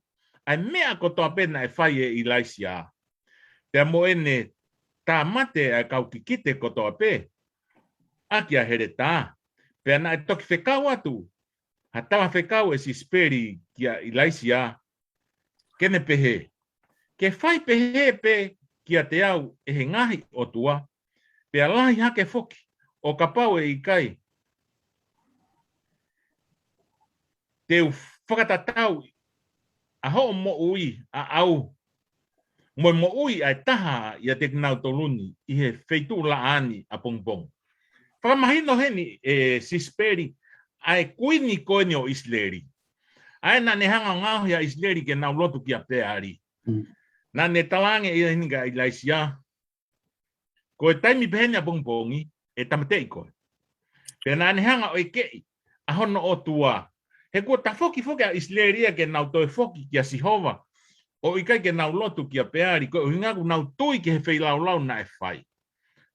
ʻa e meʻa kotoa pē naʻe fai ʻe ʻIlaisiā. Pea mo ʻene tāmate ʻa e kau kikite kotoa pē ʻaki ʻa Heletā. Pea naʻe toki fekau atu ha talafekau ʻe Sisipeli kia ʻIlaisiā, ke ne pehē, ke fai pehē pē kiate au ʻe he ngaahi ʻotua, pea lahi hake foki, ʻo kapau ʻe ʻikai, te u fakatatau ʻa hoʻo moʻui ʻaʻau mo e moʻui ʻa e taha ʻiate kinautolu ni ʻi he feituʻu laʻā ni ʻapongipongi. Fakamahino heni ʻe Sisipeli ʻa e kuini ko eni ʻo ʻIsileli. ʻA ia naʻa ne hanga ʻo ngaohi ʻa ʻIsileli ke nau lotu kia Peali. Naʻa ne talaange ʻe ia heni kia ʻIlaisiā, ko e taimi pē heni ʻapongipongi ʻe tāmateʻi koe. Pea naʻa ne hanga ʻo ʻekeʻi ʻa hono ʻotua. He kuo tafoki foki ʻa ʻIsileli ia ke nau toe foki kia Sihova, ʻo ʻikai ke nau lotu kia Peali, ko e ʻuhinga kuo nau tui ki he feilaulau naʻe fai.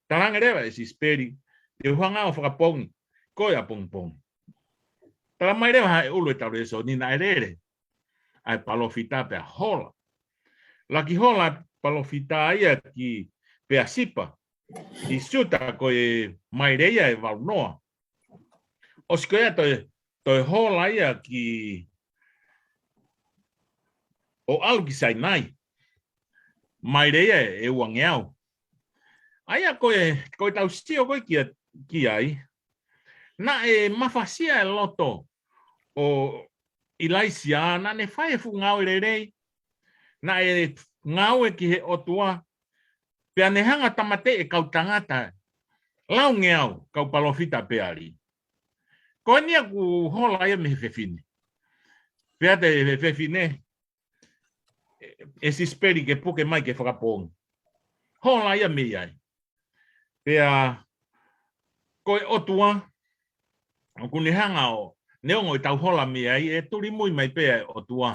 Talaange leva ʻe Sisipeli, te u hanga ʻo fakapoongi koe ʻapongipongi. Tala mai leva he ʻulu ʻetau lēsoni naʻe lele ʻa e palōfita pea hola. Laki hola palōfita ia ki Peasipa, ʻi Siuta, ko e maile ia ʻe valu noa. ʻOsi ko ia toe, toe hola ia ki ʻo ʻalu ki Sainai, maile ia ʻe uangeau. ʻA ia ko e, ko ʻetau sio ko ē ki, ki ai, naʻe mafasia e loto ʻo ʻIlaisiā, naʻa ne fai e fuʻu ngāue lelei, naʻe ngāue ki he ʻotua, pea ne hanga tāmateʻi e kau tangata laungeau, kau palōfita Peali. Ko eni ia kuo hola ia mei he fefine. Pea te he fefine, ʻe, ʻe Sisipeli ke puke mai ke fakapoongi. Hola ia mei ai. Pea ko e ʻotua, ʻoku ne hanga ʻo, neongo ʻetau hola mei ai, ʻe tulimui mai pē ʻa e ʻotua.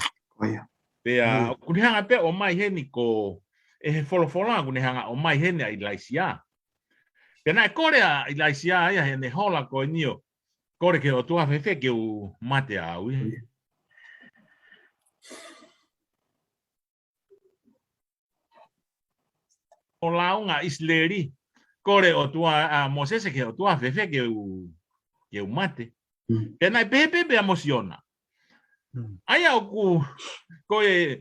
Pea ʻoku ne hanga pē ʻo ʻomai heni ko, ʻe he folofola ʻoku ne hanga ʻo ʻomai heni ʻa ʻIlaisiā. Pea naʻe kole ʻa ʻIlaisiā ia heʻene hola ko eni ʻo kole ki he ʻOtua, fēfē ke u mate au ia. ʻO lāunga ʻIsileli, kole ʻOtua, ʻa Mōsese ki he ʻOtua, fēfē ke u, ke u mate. Pea naʻe pehē pē pea mo Siona. ʻA ia ʻoku, ko e,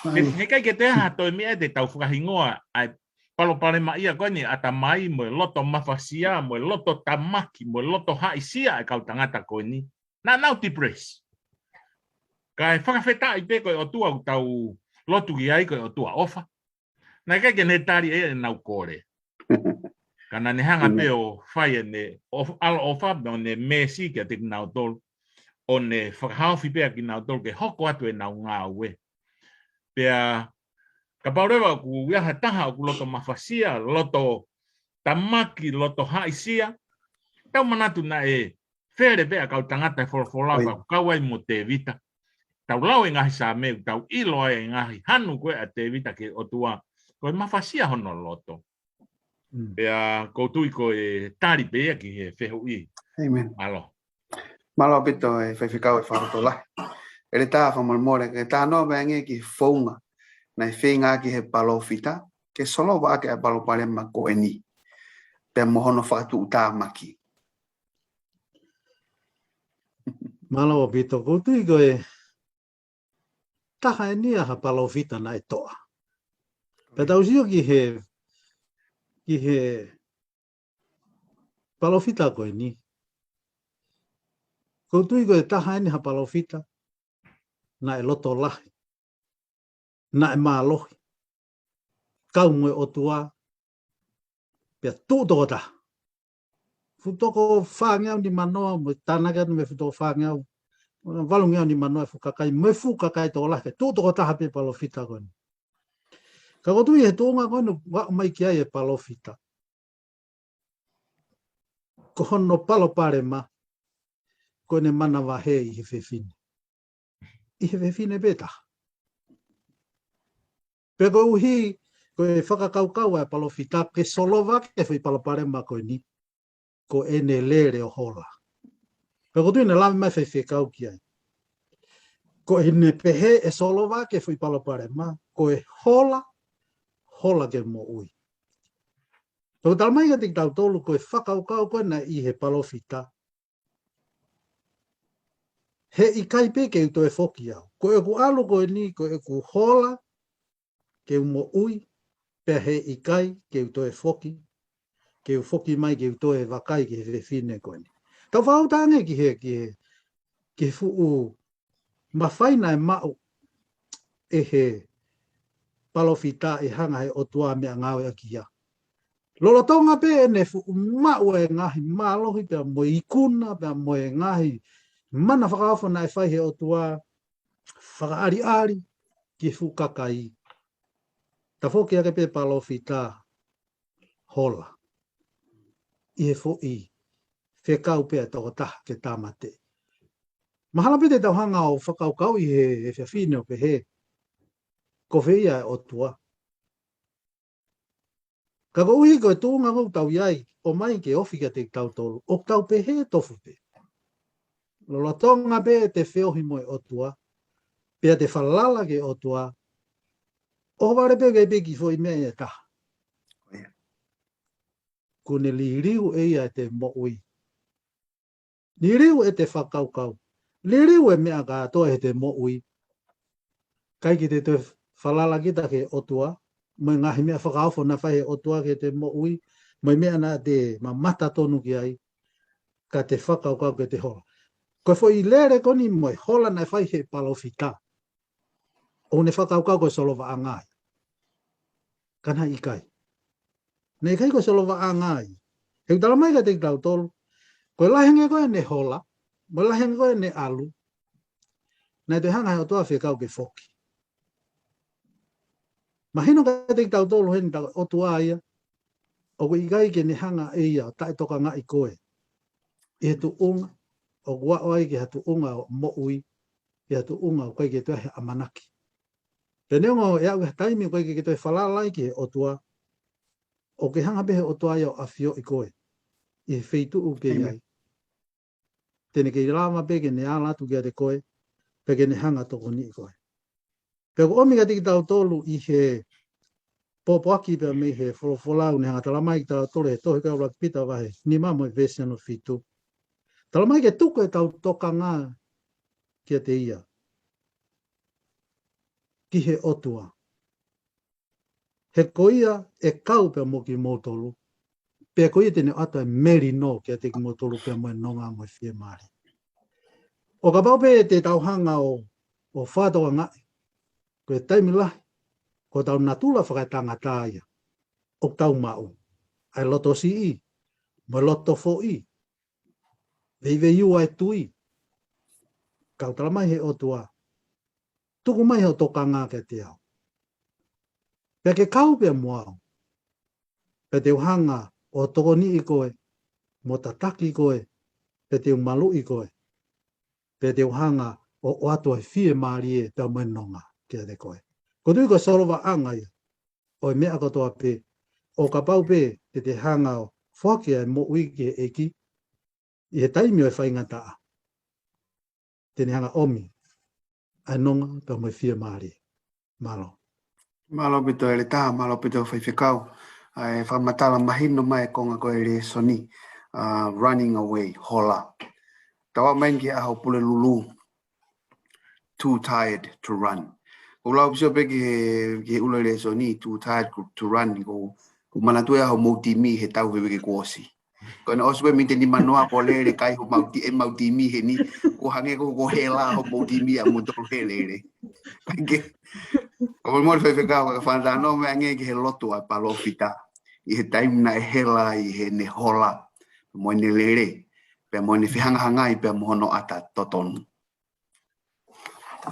he, heʻikai ke toe ʻi ai ha toe meʻa te tau fakahingoa ʻa e palopalema ia ko eni ʻatamai mo e loto mafasia, mo e loto tamaki, mo e loto haʻisia ʻa e kau tangata ko eni. Naʻa nau depressed. Kae fakafetaʻi pē ko e ʻOtua ʻoku tau lotu ki ai ko e ʻOtua ʻofa. Naʻe ʻikai ke ne tali ʻe ia ʻenau kole. Ka naʻa ne hanga pē ʻo fai ʻene ʻof-, ʻaloʻofa mo ʻene meesi kiate kinautolu. ʻo ne fakahaofi pē ʻa kinautolu ke hoko atu ʻenau ngāue. Pea kapau leva ʻoku ʻi ai ha taha ʻoku loto mafasia, loto tamaki, loto haʻisia, tau manatu naʻe fele pē ʻa e kau tangata ʻi he folofola, ʻoi, pea kau ai mo Tēvita. Tau lau e ngaahi Saame, tau ʻilo ai e ngaahi hanu ko ē ʻa Tēvita ki he ʻOtua, ko e mafasia hono loto. Mm. Pea ʻoku ou tui ko e tali pē ia ki he fehuʻi. ʻĒmeni. Mālō. Mālō ʻaupito e faifekau e fakatolai. ʻEletā, fakamolemole, ke talanoa mai angē ki he founga naʻe feinga ki he palōfita ke solova ʻaki ʻa e palopalema ko eni pea mo hono fakatuʻutāmaki. Mālō ʻaupito, ʻoku ou tui ko e taha eni ia ha palōfita naʻe toʻa. Pea tau sio ki he, ki he palōfita ko eni. ʻOku ou tui ko e taha eni ha palōfita naʻe loto lahi, naʻe mālohi, kau mo e ʻOtua, pea tuʻu tokotaha. Fuʻu toko fāngeau nimanoa, mo tānaki atu mei he fuʻu toko fāngeau, valungeau nimanoa e fuʻu kakai, mo e fuʻu kakai tokolahi, ke tuʻu tokotaha pē palōfita ko eni. Ka ʻoku ou tui he tuʻunga ko eni ʻoku aʻu mai ki ai e palōfita, ko hono palopalema ko ʻene manavahē ʻi he fefine. ʻI he fefine pē taha. Pea koeʻuhi ko e fakakaukau ʻa e palōfita ke solova ʻaki e foʻi palopalema ko eni, ko ʻene lele ʻo hola. Pea ʻoku ou tui naʻe lave mai faifekau ki ai. Ko ʻene pehē ʻe solova ʻaki e foʻi palopalema, ko e hola, hola ke moʻui. Pea ʻoku talamai kiate kitautolu ko e fakakaukau ko ē naʻe ʻi he palōfita, he ʻikai pē ke u toe foki au. Ko ʻeku ʻalu ko eni, ko ʻeku hola ke u moʻui, pea he ʻikai ke u toe foki, ke u foki mai ke u toe vakai ki he fefine ko eni. Tau fakakaukau angē ki he, ki he, ki he fuʻu mafai naʻe maʻu ʻe he palōfita ʻi he hanga ʻe he ʻOtua ʻo meʻangāueʻaki ia. Lolotonga pē ʻene fuʻu maʻu e ngaahi mālohi pea mo e ikuna, pea mo e ngaahi mana fakaofo naʻe fai ʻe he ʻOtua, fakaʻaliʻali ki he fuʻu kakai, tafoki hake pē palōfita hola ʻi he foʻi fekau pē ʻa e tokotaha ke tāmateʻi. Mahalo pē te tau hanga ʻo fakakaukauʻi he, he efiafi ni ʻo pehē, ko fē ia e ʻOtua? Ka koeʻuhi ko e tuʻunga ʻoku tau ʻi ai, ʻomai ke ofi kiate kitautolu, ʻoku tau pehē tofu pē. Lolotonga pē ʻete feohi mo e ʻOtua, pea te falala ki he ʻOtua, ʻohovale pē ʻikai pē ke foʻi meʻa ia ʻe taha. Kuo ne liliu ʻe ia ʻete moʻui. Liliu ʻete fakakaukau. Liliu e meʻa kātoa ʻi heʻete moʻui. ʻIkai ke te toe falala kita ki he ʻOtua, mo e ngaahi meʻa fakaofo naʻe fai ʻe he ʻOtua ki heʻete moʻui, mo e meʻa naʻa te mamata tonu ki ai, ka te fakakaukau ke te hola. Ko e foʻi lele ko eni mo e hola naʻe fai ʻe he palōfita, ʻoku ne fakakaukau ko e solovaʻanga ia. Ka naʻe ʻikai. Naʻe ʻikai ko e solovaʻanga ia. He ʻoku talamai kiate kitautolu, ko e lahi ange ko ē ʻene hola, mo e lahi ange ko ē ʻene ʻalu, naʻe toe hanga ʻe he ʻOtua ʻo fekau ke foki. Mahino kiate kitautolu heni tā ko e ʻOtua ia, ʻoku ʻikai ke ne hanga ʻe ia ʻo taʻetokangaʻi koe ʻi he tuʻunga ʻoku aʻu ai ki ha tuʻunga ʻo moʻui, ki ha tuʻunga ʻoku ʻikai ke toe ʻi ai ha ʻamanaki. Pea neongo ʻe aʻu ki ha taimi ʻoku ʻikai ke toe falala ai ki he ʻOtua, ʻoku ke hanga pē he ʻOtua ia ʻo ʻafioʻi koe ʻi he feituʻu ʻoku ke ʻi ai. Te ne kei lava pē ke ne ala atu kiate koe, pe ke ne hanga ʻo tokoniʻi koe. Pea ʻoku ʻomi kiate kitautolu ʻi he pōpoaki pea mei he folofola ʻoku ne hanga talamai kitautolu he tohi ko ē ʻa ʻuluaki Pita vahe nima mo e veesi hono fitu. Talamai ke tuku ʻetau tokanga kiate ia, ki he ʻOtua. He ko ia ʻe kau pea mo kimoutolu, pea ko ia te ne ʻoatu e melino kiate kimoutolu pea mo e nonga mo e fiemālie. ʻO kapau pē te tau hanga ʻo, ʻo fakatokangaʻi, ko e taimi lahi, ko hotau natula fakaetangata ia ʻoku tau maʻu. ʻA e loto siʻi, mo e loto foʻi, veiveiua e tui, Ka ʻoku tala mai he ʻOtua, tuku mai hoʻo tokanga kiate au. Pea ke kau pea mo au. Pea te u hanga ʻo tokoniʻi koe, mo tataki koe, pea te u maluʻi koe. Pea te u hanga ʻo ʻoatu ʻa e fiemālie pea mo e nonga kiate koe. Ko e tui ko e solovaʻanga ia ʻo e meʻa kotoa pē, ʻo kapau pē te te hanga ʻo foaki ʻa e moʻui ki he ʻEiki, ʻi he taimi ʻo e faingataʻa, te ne hanga ʻomi ʻa e nonga pea mo e fiemālie. Mālō. Mālō ʻaupito ʻEletā, mālō ʻaupito Faifekau. ʻA e fakamatala mahino mai e konga ko e lēsoni, uh, running away, hola. Tau aʻu mai ki he ʻaho Pulelulu, too tired to run. ʻOku lau pē sio pē ki he, ki he ʻuluaki lēsoni, too tired to run, ʻoku, ʻoku ou manatuʻi ʻa homou timi he tau he uike kuo ʻosi. Ko ena ʻosi pē miniti nimanoa kuo lele kai homau ti-, ʻemau timi heni, kuo hangē kuo, kuo hela homou timi ʻa moutolu he lele. Kae kehe, ʻoku molemole Faifekau, ka fakatalanoa mai angē ki he lotu ʻa e palōfita. ʻI he taimi naʻe hela ai heʻene hola, mo ʻene lele, pea mo ʻene fehangahangai pea mo hono ʻata totonu.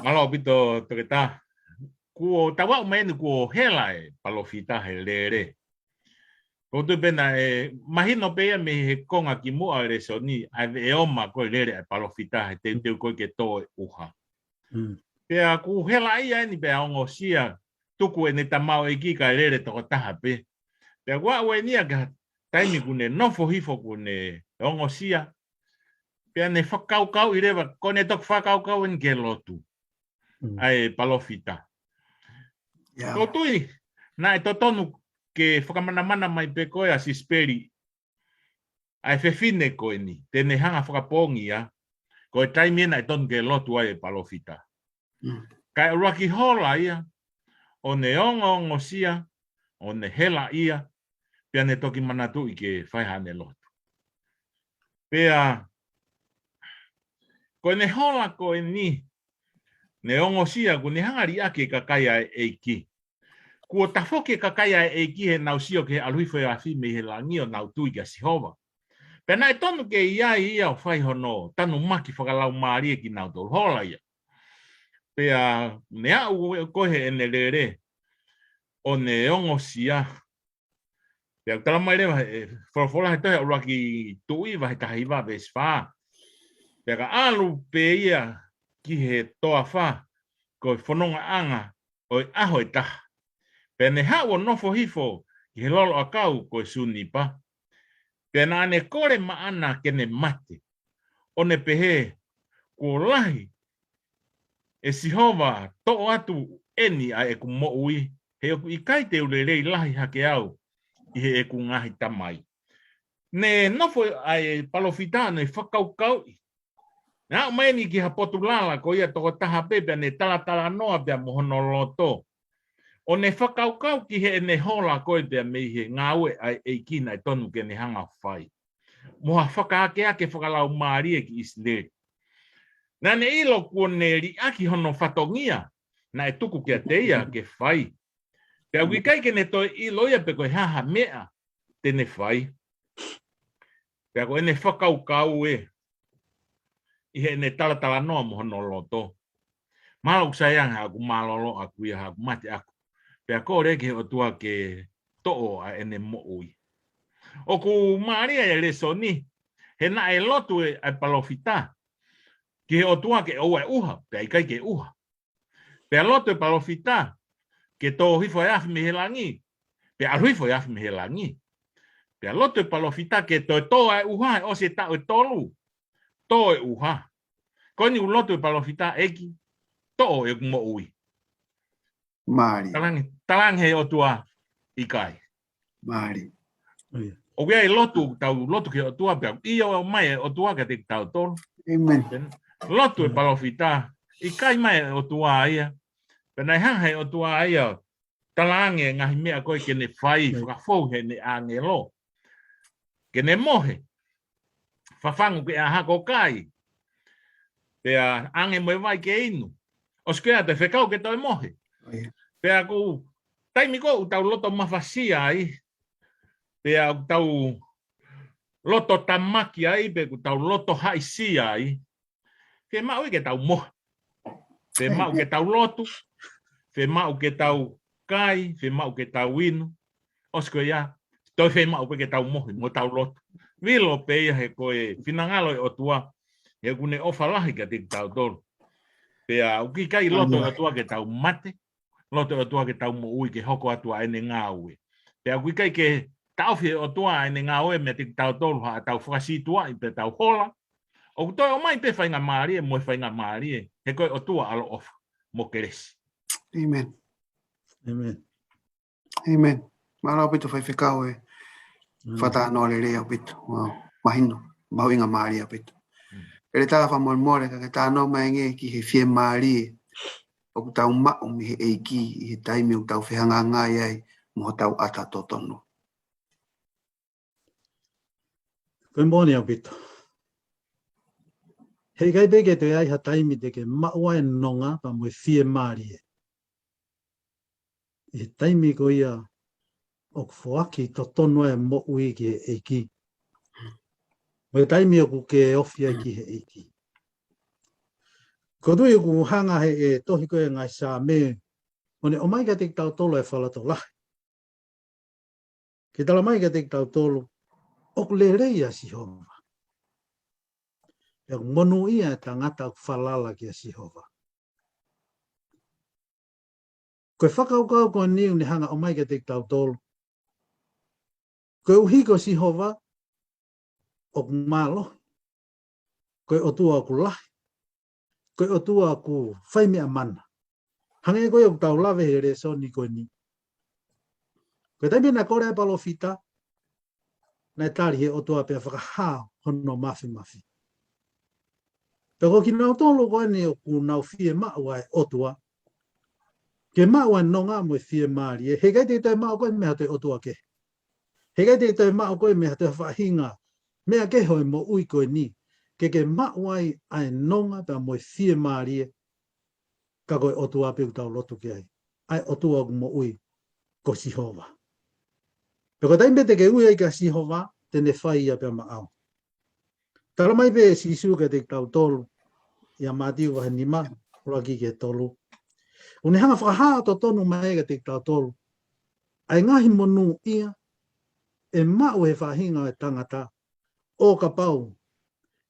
Mālō ʻaupito Toketā. Kuo tau aʻu mai eni kuo hela e palōfita he lele. ʻOku ou tui pē naʻe mahino pē ia mei he konga kimuʻa ʻo e lēsoni, ʻa e veʻe oma ko e lele ʻa e palōfita he teuteu ko ē ke tō e ʻuha. Mm. Pea kuo hela ia eni pea ongosia, tuku ʻene tamaioʻeiki kae lele tokotaha pē. Pea kuo aʻu eni ia ki ha taimi kuo ne nofo hifo kuo ne ongosia. Pea ne fakakaukauʻi leva, ko ʻene toki fakakaukau eni ke lotu. Mm. ʻA e palōfita. Yeah. ʻOku ou tui, naʻe totonu ke fakamanamana mai pē ko ē ʻa Sisipeli, ʻa e fefine ko eni, te ne hanga fakapoongi ia, ko e taimi ena ʻe totonu ke lotu ai e palōfita. Mm. Kae ʻuluaki hola ia, ʻo ne ongoongosia, ʻo ne hela ia, pea ne toki manatuʻi ke fai haʻane lotu. Pea, ko ʻene hola ko eni, ne ongosia kuo ne hanga liʻaki e kakai ʻa e ʻEiki. Kuo tafoki e kakai ʻa e ʻEiki heʻenau sio ki he ʻalu hifo ʻa e afi mei he langi ʻo nau tui kia Sihova. Pea naʻe tonu ke ʻi ai ia ʻo fai hono tanumaki fakalaumālie kinautolu, hola ia. Pea ne aʻu ko ē heʻene lele, ʻo ne ongosia. Pea ʻoku tala mai leva, ʻe, folofola he tohi ʻa ʻUluaki Tuʻi vahe taha hiva veesi fā. Pea ka ʻalu pē ia ki he toafa, ko e fonongaʻanga ʻo e ʻaho ʻe taha. Pea ne haʻu ʻo nofo hifo ki he lolo ʻakau ko e sunipa. Pea naʻa ne kole maʻana ke ne mate, ʻo ne pehē, kuo lahi, ʻe Sihova, toʻo atu eni ʻa ʻeku moʻui, he ʻoku ʻikai te u lelei lahi hake au ʻi heʻeku ngaahi tamai. Ne nofo ʻa e palōfita ʻo ne fakakaukauʻi. Ne aʻu mai eni ki ha potu lala ko ia tokotaha pē pea ne talatalanoa pea mo hono loto. ʻO ne fakakaukau ki heʻene hola ko ē pea mei he ngāue ʻa e ʻEiki naʻe tonu ke ne hanga ʻo fai. Mo ha fakaakeake fakalaumālie ki ʻIsileli. Naʻa ne ʻilo kuo ne liʻaki hono fatongia, naʻe tuku kiate ia ke fai. Pea ʻoku ʻikai ke ne toe ʻilo ia pe ko e hā ha meʻa te ne fai. Pea ko ʻene fakakaukau ē, ʻi heʻene talatalanoa mo hono loto. Mahalo ʻoku sai ange haʻaku mālōlō ʻaku ia, haʻaku mate ʻaku. Pea kole ki he ʻOtua ke toʻo ʻa ʻene moʻui. ʻOku mālie e lēsoni, he naʻe lotu e, ʻa e palōfita ki he ʻOtua ke ʻoua ʻe ʻuha, pea ʻikai ke ʻuha. Pea lotu e palōfita ke tō hifo e afi mei he langi, pea ʻalu hifo e afi mei he langi. Pea lotu e palōfita ke toe tō ʻa e ʻuha, ʻosi e taʻu ʻe tolu, tō e ʻuha. Ko eni ʻoku lotu e palōfita, ʻEiki, toʻo ʻeku moʻui. Mālie. Talaange, talaange he ʻOtua, ʻikai. Mālie. ʻOku ʻi ai e lotu, tau lotu ki he ʻOtua pea ʻio mai e ʻOtua kiate kitautolu. ʻĒmeni. Lotu e palōfita, ʻikai mai e ʻOtua ia. Pea naʻe hanga he ʻOtua ia, talaange e ngaahi meʻa ko ē ke ne fai, fakafou heʻene ʻāngelo. Ke ne mohe. Fafangu ke ʻā hake ʻo kai. Pea ʻange mo e vai ke inu. ʻOsi ko ia te fekau ke toe mohe. Pea ko e taimi ko ē ʻoku tau loto mafasia ai. Pea ʻoku tau loto tamaki ai, pe ʻoku tau loto haʻisia ai. Fiemaʻu ia ke tau mohe. Fiemaʻu ke tau lotu. Fiemaʻu ke tau kai. Fiemaʻu ke tau inu. ʻOsi ko ia, toe fiemaʻu pē ke tau mohe mo tau lotu. Vilo pē ia he ko e finangalo e ʻOtua, he ʻoku ne ʻofa lahi kiate kitautolu. Pea ʻoku ʻikai loto e ʻOtua ke tau mate, loto e ʻOtua ke tau moʻui ke hoko atu ʻa ʻene ngāue. Pea ʻoku ʻikai ke taʻofi e ʻOtua ʻa ʻene ngāue meiate kitautolu haʻatau fakasītuʻaʻi pea tau hola. ʻOku toe ʻomai pē faingamālie mo e faingamālie, he ko e ʻOtua ʻaloʻofa mo kelesi. ʻĒmeni. ʻĒmeni. ʻĒmeni. Mālō ʻaupito faifekau e fakatalanoa lelei ʻaupito. Mahino, mahuʻinga mālie ʻaupito. Pele tā fakamolemole ka ke talanoa mai angē ki he fiemālie ʻoku tau maʻu mei he ʻEiki ʻi he taimi ʻoku tau fehangahangai ai mo hotau ʻata totonu. Ko e moʻoni ʻaupito. He ʻikai pē ke toe ai ha taimi te ke maʻu ai e nonga pea mo e fiemālie ʻi he taimi ko ia ʻoku foaki totonu ai e moʻui ki he ʻEiki. Mo e taimi ʻoku ke ofi ai ki he ʻEiki. Ko e tui ʻoku hanga he ʻe tohi ko e ngaahi Saame, ʻo ne ʻomai kiate kitautolu e fakalotolahi. Ke tala mai kiate kitautolu, ʻoku lelei ʻa Sihova. Pea ʻoku monūʻia e tangata ʻoku falala kia Sihova. Ko e fakakaukau ko eni ʻoku ne hanga ʻomai kiate kitautolu. Koeʻuhi ko Sihova ʻoku mālohi. Ko e ʻOtua ʻoku lahi. Ko e ʻOtua ʻoku fai meʻa mana. Hangē ko ia ʻoku tau lave he lēsoni ko eni. Ko e taimi naʻe kole ai e palōfita, naʻe tali he ʻOtua pea fakahā hono mafimafi. Pea ko kinautolu ko eni ʻoku nau fiemaʻu ʻa e ʻOtua. Ke maʻu ʻa e nonga mo e fiemālie. He ʻikai te ke toe maʻu koe mei ha toe ʻOtua kehe. He ʻikai te ke toe maʻu koe mei ha toe faʻahinga meʻa kehe ʻo e moʻui ko eni. Ke ke maʻu ai ʻa e nonga pea mo e fiemālie. Ka ko e ʻOtua pē ʻoku tau lotu ki ai. ʻA e ʻOtua ʻoku moʻui ko Sihova. Pea ko e taimi pē te ke ui ai kia Sihova, te ne fai ia pea maʻau. Tala mai pē ʻe Sīsū kiate kitautolu, ʻia Mātiu vahe nima, ʻuluaki ki he tolu. ʻOku ne hanga fakahā totonu mai kiate kitautolu. ʻA e ngaahi monūʻia, ʻe maʻu he faʻahinga ʻo e tangata, ʻo kapau,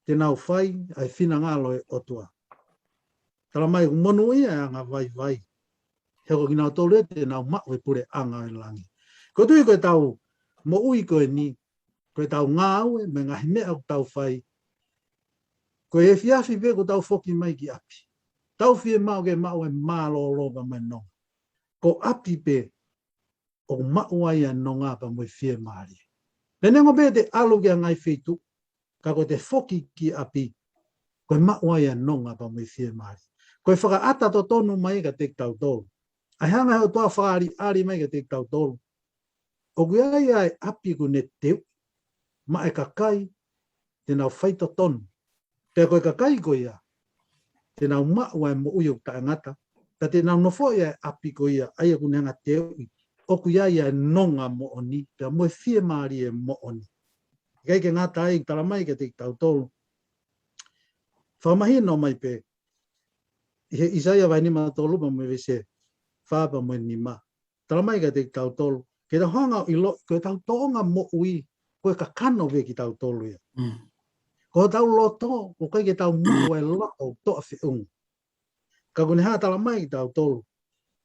te nau fai, ʻa e finangalo e ʻOtua. Tala mai ʻoku monūʻia e anga vaivai. He ko kinautolu ia te nau maʻu e puleʻanga ʻo e langi. Ko e tui ko e tau moʻui ko eni, ko e tau ngāue, mo e ngaahi meʻa ʻoku tau fai. Ko e efiafi pē ʻoku tau foki mai ki ʻapi. Tau fiemaʻu ke maʻu e mālōlō pea mo e nonga. Ko ʻapi pē ʻoku maʻu ai ʻa e nonga pea mo e fiemālie. Neongo pē te ʻalu ki ha ngaahi feituʻu, ka ko e te foki ki ʻapi, ko e maʻu ai ʻa e nonga pea mo e fiemālie. Ko e fakaʻata totonu mai kiate kitautolu. ʻA e hanga he ʻOtua fakaʻaliʻali mai kiate kitautolu. ʻOku ʻi ai ʻa e ʻapi ʻoku ne teuʻi, maʻa e kakai, te nau fai totonu. Pea ko e kakai ko ia, te nau maʻu ʻa e moʻui ʻoku taʻengata, pea te nau nofoʻi ʻa e ʻapi ko ia, ʻa ia ʻoku ne hanga teuʻi, ʻoku ʻi ai ʻa e nonga moʻoni, pea mo e fiemālie moʻoni. ʻIkai ke ngata ai, tala mai kiate kitautolu. Fakamahino mai pē, ʻi he ʻAisea vahe nima tolu pea mo e veesi fā pea mo e nima. Tala mai kiate kitautolu. Ke tau hanga ʻo ʻiloʻi, ko e tau tōʻonga moʻui, ko e kakano pē kitautolu ia. Ko hotau loto, ʻoku ʻikai ke tau maʻu e loto toʻa feʻunga. Ka ʻoku ne hanga tala mai kitautolu.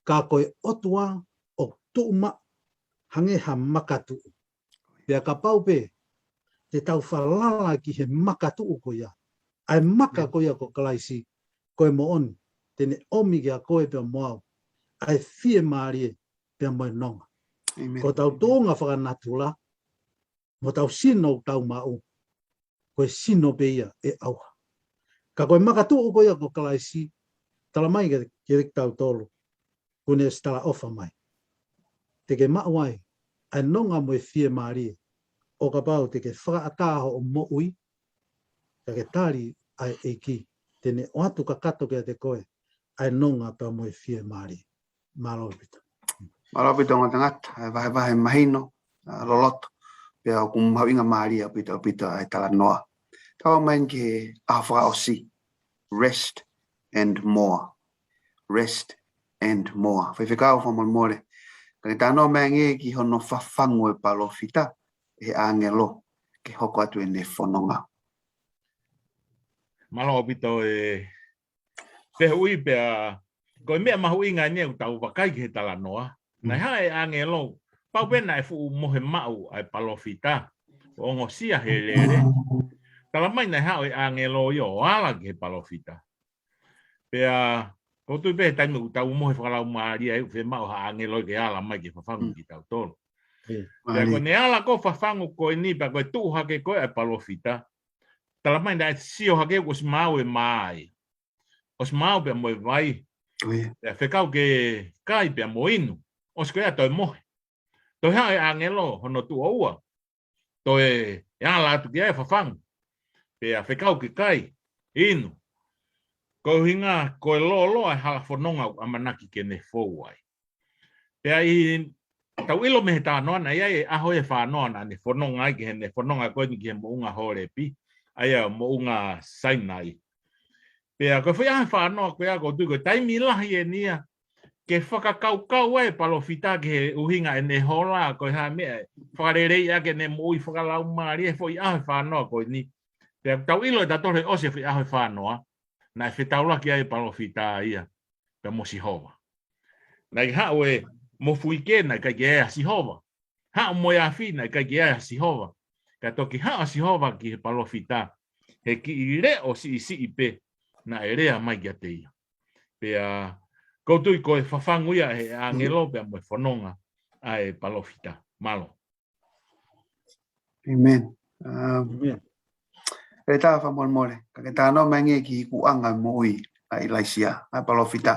Ka ko e ʻOtua ʻoku tuʻu maʻu, hangē ha makatuʻu. Pea kapau pē, te tau falala ki he makatuʻu ko ia. ʻA e maka ko ia ko Kalaisi, ko e moʻoni, te ne ʻomi kia koe pea mo au. ʻA e fiemālie pea mo e nonga. Ko tau tōʻonga fakanatula, mo tau sino ʻoku tau maʻu, ko e sino pē ia ʻe ʻauha. Ka ko e makatuʻu ko ia ko Kalaisi, tala mai ke, ke kitautolu, ʻoku ne ʻosi talaʻofa mai. Te ke maʻu ai, ʻa e nonga mo e fiemālie, ʻo kapau te ke fakaʻatā hoʻo moʻui, ka ke tali ʻa e ʻEiki, te ne ʻoatu kakato kiate koe, ʻa e nonga pea mo e fiemālie. Mālō ʻaupito. Mālō ʻaupito ngata ngata, ʻa e vahevahe mahino, ʻa, loloto, pea ʻoku mahuʻinga mālie ʻaupito ʻaupito ʻa e talanoa. Tau mai ki he ʻaho fakaʻosi. rest and more. Rest and more. Faifekau fakamolemole. Ka ke talanoa mai angē ki hono fafangu e palōfita ʻe he ʻāngelo ke hoko atu ʻene fononga. Mālō ʻaupito e fehuʻi pea, ko e meʻa mahuʻinga eni ʻoku tau vakai ki he talanoa. Naʻe haʻu e ʻāngelo, pau pē naʻe fuʻu mohe maʻu ʻa e palōfita, ʻo ongosia he lele. Tala mai naʻe haʻu e ʻāngelo ia ʻo ala ki he palōfita. Pea, ʻoku ou tui pē he taimi ʻoku tau mohe fakalaumālie ai ʻoku fiemaʻu ha ʻāngelo ke ala mai ke fafangu kitautolu. Pea ko ʻene ala ko ē ʻo fafangu ko eni pea ko e tuʻu hake ko ē ʻa e palōfita. Tala mai naʻe sio hake kuo ʻosi maau e mā ia. ʻOsi maau pea mo e vai. Pea fekau ke kai pea mo inu. ʻOsi ko ia toe mohe. Toe haʻu e ʻāngelo hono tuʻo ua. Toe ala atu ki ai ʻo fafangu. Pea fekau ke kai, inu. Ko e ʻuhinga, ko e lōloa e hala fononga ʻoku ʻamanaki ke ne fou ai. Pea ʻi, tau ʻilo mei he talanoa naʻe ʻi ai e ʻaho ʻe fā noa naʻa ne fononga ai ki heʻene fononga ko eni ki he moʻunga Hōlepi, ʻa ia moʻunga Sainai. Pea ko e foʻi ʻaho ʻe fā noa ko ia ʻoku ou tui ko e taimi lahi eni ia, ke fakakaukau ai e palōfita ki he ʻuhinga ʻene hola, ko e hā e meʻa ʻe fakaleleiʻi ʻaki ʻene moʻui fakalaumālie he foʻi ʻaho ʻe fā noa ko eni. Pea tau ʻilo ʻe tautolu he ʻosi e foʻi ʻaho ʻe fā noa, naʻe fetaulaki ai e palōfita ia pea mo Sihova. Naʻe haʻu e mofuike, naʻe ʻikai ke ʻi ai ʻa Sihova. Haʻu mo e afi, naʻe ʻikai ke ʻi ai ʻa Sihova. Ka toki haʻu ʻa Sihova ki he palōfita, he kiʻi leʻo siʻisiʻi pē naʻe lea mai kiate ia. Pea, ʻoku ou tui ko e fafangu ia ʻe he ʻāngelo pea mo e fononga ʻa e palōfita. Mālō. ʻĒmeni. Um, ʻEletā fakamolemole, ka ke talanoa mai angē ki he ikuʻanga moʻui ʻa ʻIlaisiā, ʻa e palōfita.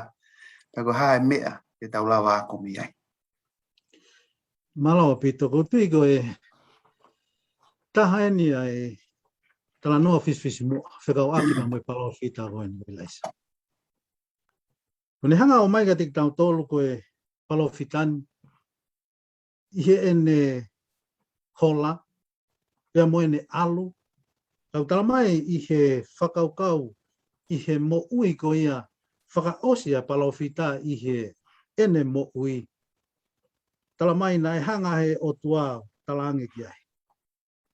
Pea ko e hā e meʻa te tau lava ako mei ai. Mālō ʻaupito, ʻoku ou tui ko e taha eni ʻa e talanoa fisifisimuʻa fekauʻaki mo e palōfita ko eni ʻo ʻIlaisiā. Ko ʻene hanga ʻo ʻomai kiate kitautolu ko e palōfita ni ʻi heʻene hola, pea mo ʻene ʻalu. Tau tala mai ʻi he fakakaukau, ʻi he moʻui ko ia fakaʻosi ʻa e palōfita ʻi heʻene moʻui. Tala mai naʻe hanga he ʻOtua ʻo talaange ki ai,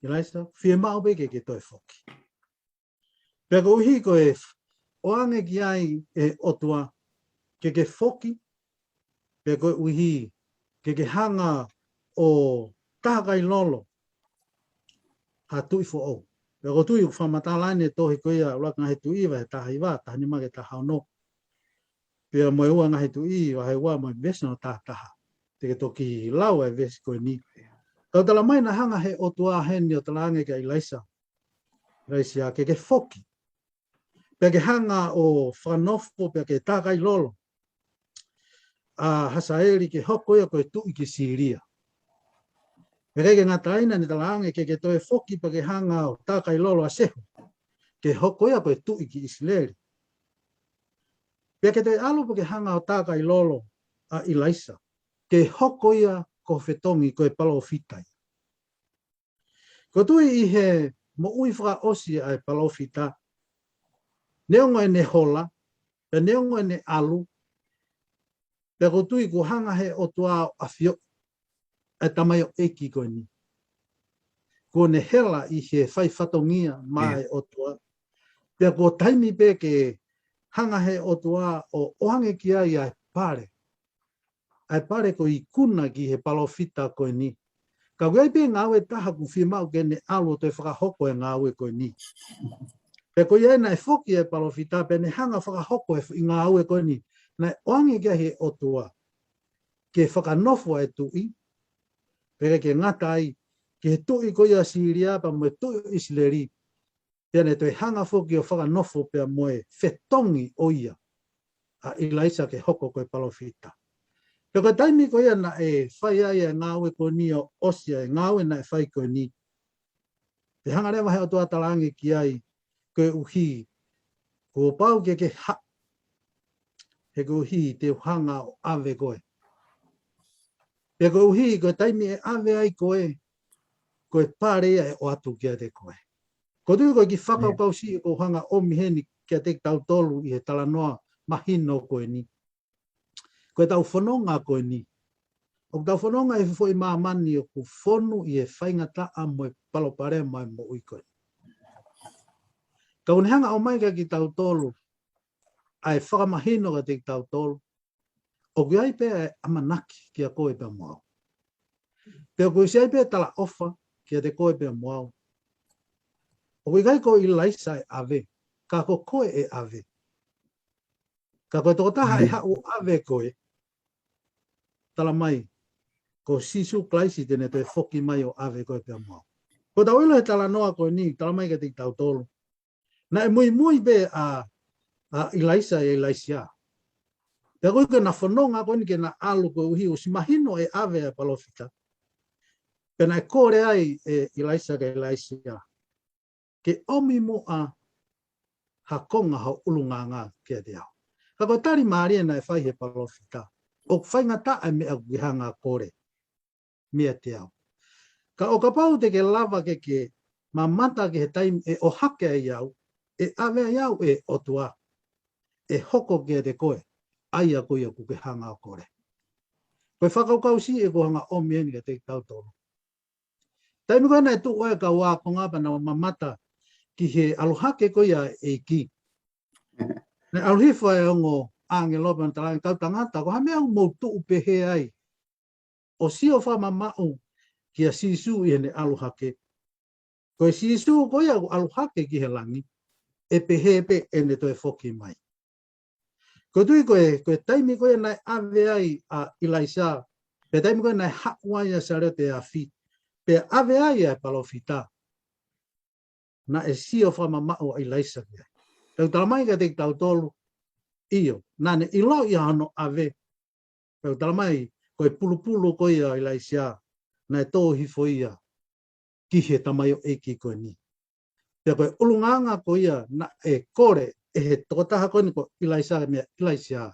ʻIlaisiā, fiemaʻu pē ke ke toe foki. Pea koeʻuhi ko e ʻoange ki ai ʻe he ʻOtua ke ke foki, pea koeʻuhi ke ke hanga ʻo taha kai lolo ha tuʻi foʻou. Pea ʻoku ou tui ʻoku fakamatala ʻene tohi ko ia ʻUluaki Ngaahi Tuʻi vahe taha hiva, taha nima ki he taha ono. Pea mo e ua Ngaahi Tuʻi vahe ua mo e veesi hono taha taha. Te ke toki lau e veesi ko eni. Tau tala mai naʻe hanga he ʻOtua heni ʻo talaange kia ʻIlaisiā, ʻIlaisiā, ke ke foki. Pea ke hanga ʻo fakanofo pea ke taha kai lolo ʻa Hasaeli ke hoko ia ko e tuʻi ki Sīlia. Pea ʻikai ke ngata ai naʻa ne talaange ke ke toe foki pea ke hanga ʻo taha kai lolo ʻa Sehu ke hoko ia ko e tuʻi ki ʻIsileli. Pea ke toe ʻalu pea ke hanga ʻo taha kai lolo ʻa ʻIlaisa ke hoko ia ko ho fetongi ko e palōfita ia. ʻOku ou tui ʻi he moʻui fakaʻosi ʻa e palōfita, neongo ʻene hola, pea neongo ʻene ʻalu, pea ʻoku ou tui kuo hanga he ʻOtua ʻo ʻafioʻi ʻa e tamaioʻeiki ko eni. Kuo ne hela ʻi he fai fatongia maʻa e ʻOtua. Pea kuo taimi pē ke hanga he ʻOtua ʻo ʻoange ki ai ʻa e pale. ʻA e pale ko e ikuna ki he palōfita ko eni. Ka ʻoku ʻi ai pē ngāue ʻe taha ʻoku fiemaʻu ke ne ʻalu ʻo toe fakahoko e ngāue ko eni. Pea ko ia naʻe foki e palōfita pea ne hanga fakahoko e foʻi ngāue ko eni. Naʻe ʻoange ki ai he ʻOtua ke fakanofo ʻa e tuʻi, pea ʻikai ke ngata ai, ki he tuʻi ko ia Sīlia pea mo e tuʻi ʻIsileli. Pea ne toe hanga foki ʻo fakanofo pea mo e fetongi ʻo ia ʻa ʻIlaisa ke hoko ko e palōfita. Pea ko e taimi ko ia naʻe fai ai e ngāue ko eni ʻo ʻosi ai e ngāue naʻe fai ko eni. Pea hanga leva he ʻOtua talaange ki ai, koeʻuhi kuo pau ke ke haʻu, he koeʻuhi te u hanga ʻo ʻave koe. Pea koeʻuhi ko e taimi ʻe ʻave ai koe, ko e pale ia ʻe ʻoatu kiate koe. ʻOku ou tui ko e kiʻi fakakaukau siʻi ʻoku ou hanga ʻomi heni kiate kitautolu ʻi he talanoa mahino ko eni. Ko ʻetau fononga ko eni, ʻoku tau fononga ʻi he foʻi māmani ʻoku fonu ʻi he faingataʻa mo e palopalema ʻo e moʻui ko eni. Ka ʻoku ne hanga ʻo ʻomai kiate kitautolu ʻa e fakamahino kiate kitautolu ʻoku ʻi ai pē ʻa e ʻamanaki kiate koe pea mo au. Pea ʻoku ʻi ai pē talaʻofa kiate koe pea mo au. ʻOku ʻikai ko ʻIlaisa ʻe ʻave, ka ko koe ʻe ʻave. Ka ko e tokotaha ʻe haʻu ʻo ʻave koe, tala mai, ko Sīsū Kalaisi te ne toe foki mai ʻo ʻave koe pea mo au. Ko ʻetau ʻilo he talanoa ko eni, tala mai kiate kitautolu, naʻe muimui pē ʻa, ʻa ʻIlaisa ʻia ʻIlaisiā. Pea ko e ke na fononga ko eni ke na ʻalu koeʻuhi ʻosi mahino ʻe ʻave ʻa e palōfita. Pea naʻe kole ai ʻe ʻIlaisa kia ʻIlaisiā ke ʻomi muʻa ha konga ho ʻulungaanga kiate au. Ka ko e tali mālie naʻe fai he palōfita, ʻoku faingataʻa e meʻa ʻoku ke hanga ʻo kole meiate au. Ka ʻo kapau te ke lava ke ke mamata ki he taimi ʻe ʻohake ai au, ʻe ʻave ai au ʻe he ʻOtua, ʻe hoko kiate koe ʻa ia ko ia ʻoku ke hanga ʻo kole. Ko e fakakaukau siʻi ʻoku hanga ʻo ʻomi eni kiate kitautolu. Taimi ko ē naʻe tuʻu ai e kau ākonga pea nau mamata ki he ʻalu hake ko ia ʻa e ʻEiki, naʻe ʻalu hifo ʻa e ongo ʻāngelo pea nau talaange, kau tangata, ko e hā e meʻa ʻoku mou tuʻu pehē ai ʻo sio fakamamaʻu kia Sīsū ʻi heʻene ʻalu hake? Ko e Sīsū ko ia ʻoku ʻalu hake ki he langi, ʻe pehē pē ʻene toe foki mai. ʻOku ou tui ko e, ko e taimi ko ia naʻe ʻave ai ʻa ʻIlaisa, pea taimi ko ia naʻe haʻu ai ʻa Saliote ʻe Afi, pea ʻave ai ʻa e palōfita, naʻe sio fakamamaʻu ʻa ʻIlaisa ki ai. Pea ʻoku tala mai kiate kitautolu, ʻio, naʻa ne ʻiloʻi ʻa hono ʻave. Pea ʻoku tala mai, ko e pulupulu ko ia ʻo ʻIlaisa, naʻe tō hifo ia ki he tamaioʻeiki ko eni. Pea ko e ʻulungaanga ko ia naʻe kole ʻe he tokotaha ko eni ko ʻIlaisa meia ʻIlaisiā,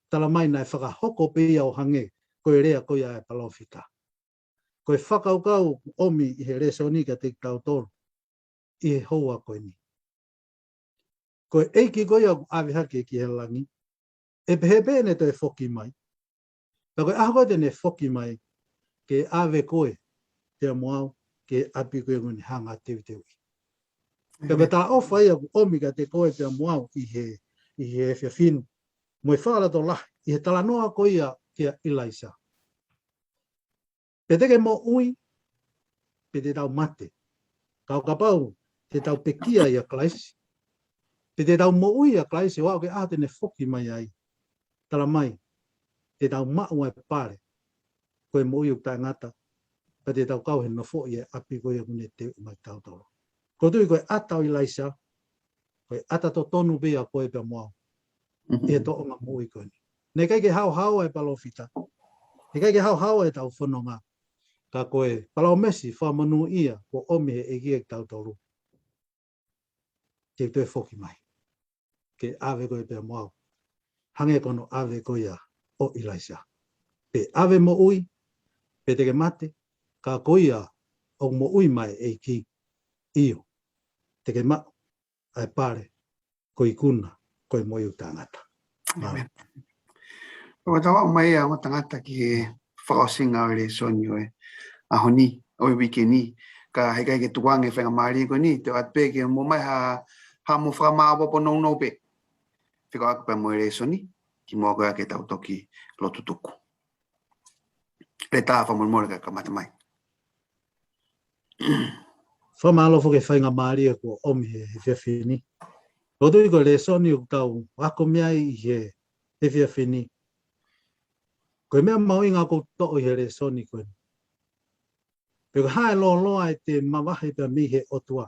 tala mai naʻe fakahoko pē ia ʻo hangē ko e lea ko ia ʻa e palōfita. Ko e fakakaukau ʻoku ʻomi ʻi he lēsoni kiate kitautolu ʻi he houa ko eni, ko e ʻEiki ko ia ʻoku ʻave hake ki he langi, ʻe pehē pē ʻene toe foki mai. Pea ko e ʻaho ko ē te ne foki mai, ke ʻave koe pea mo au ki he ʻapi ko ia ʻoku ne hanga ʻo teuteuʻi. Pea ko e talaʻofa ia ʻoku ʻomi kiate koe pea mo au ʻi he, ʻi he efiafi ni, mo e fakalotolahi ʻi he talanoa ko ia kia ʻIlaisa. Pe te ke moʻui, pe te tau mate. Ka ʻo kapau te tau pekia ʻia Kalaisi, pe te tau moʻui ʻia Kalaisi ʻo aʻu ki he ʻaho te ne foki mai ai, tala mai, te tau maʻu ʻa e pale, ko e moʻui ʻoku taʻengata, pea te tau kau he nofoʻi ʻa e ʻapi ko ia ʻoku ne teuʻi mai kitautolu. ʻOku ou tui ko e ʻata ʻo ʻIlaisa, ko e ʻata totonu pē ia ʻa koe pea mo au ʻi he tōʻonga moʻui ko eni. Naʻe ʻikai ke haohaoa e palōfita, naʻe ʻikai ke haohaoa ʻetau fononga, ka ko e palōmesi fakamonūʻia kuo ʻomi he ʻEiki kiate kitautolu, te u toe foki mai ke ʻave koe pea mo au, hangē ko hono ʻave ko ia ʻo ʻIlaisa. Pe ʻave moʻui, pe te ke mate, ka ko ia ʻoku moʻui mai e ʻEiki, ʻio, te ke maʻu ʻa e pale, ko e ikuna, ko e moʻui ʻoku taʻengata. ʻĒmeni. ʻOku tau aʻu mai ʻa e ongo tangata ki he fakaʻosinga ʻo e lēsoni ʻo e ʻaho ni, ʻo e uike ni, ka heʻikai ke tuku ange e faingamālie ko eni, te u ʻoatu pē ke mo mai ha, ha mo fakamāʻopoʻopo nounou pē. Fekauʻaki pea mo e lēsoni, kimuʻa ko ia ke tau toki lotu tuku. Leta fakamolemole kae kamata mai. Fakamālō foki he faingamālie kuo ʻomi he, he efiafi ni. ʻOku ou tui ko e lēsoni ʻoku tau ako mei ai ʻi he, he efiafi ni, ko e meʻa mahuʻinga ʻoku ou toʻo ʻi he lēsoni ko eni, pe ko e hā e lōloa ʻete mavahe pea mei he ʻOtua,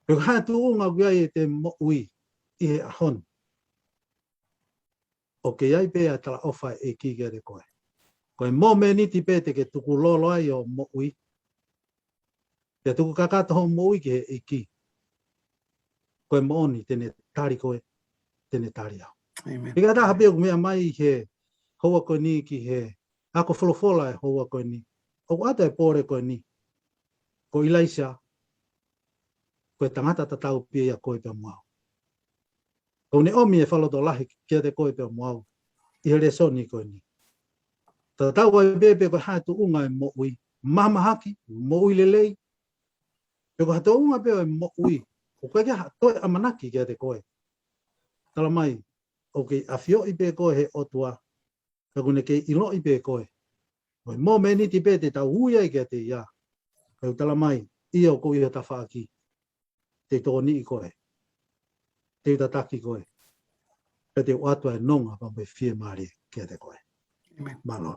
pe ko e hā e tuʻunga ʻoku ʻi ai ʻete moʻui ʻi he ʻaho ni, ʻoku ʻi ai pē ʻa e talaʻofa ʻa e ʻEiki kiate koe. Ko e mōmeniti pē te ke tukulolo ai hoʻo moʻui, pea tuku kakato hoʻo moʻui ki he ʻEiki, ko e moʻoni te ne tali koe, te ne tali au. ʻĒmeni. Pea ko e taha pē ʻoku meʻa mai he houa ko eni ki he ako folofola he houa ko eni, ʻoku ʻata e pole ko eni, ko ʻIlaisa, ko e tangata tatau pē ia ʻa koe pea mo au. Ko ʻene ʻomi e fakalotolahi kiate koe pea mo au ʻi he lēsoni ko eni. Tatau ai pē pe ko e hā e tuʻunga e moʻui, mahamahaki, moʻui lelei, pe ko ha tuʻunga pē ʻo e moʻui ʻoku ʻikai ke ha toe ʻamanaki kiate koe. Tala mai, ʻoku kei ʻafioʻi pē koe he ʻOtua, ka ʻoku ne kei ʻiloʻi pē koe. Ko e momeniti pē te tau ui ai kiate ia, ka ʻoku tala mai, ʻio ʻoku ou ʻi ho tafaʻaki, te u tokoniʻi koe, te u tataki koe, pea te u ʻoatu ʻa e nonga pea mo e fiemālie kiate koe. Mālō.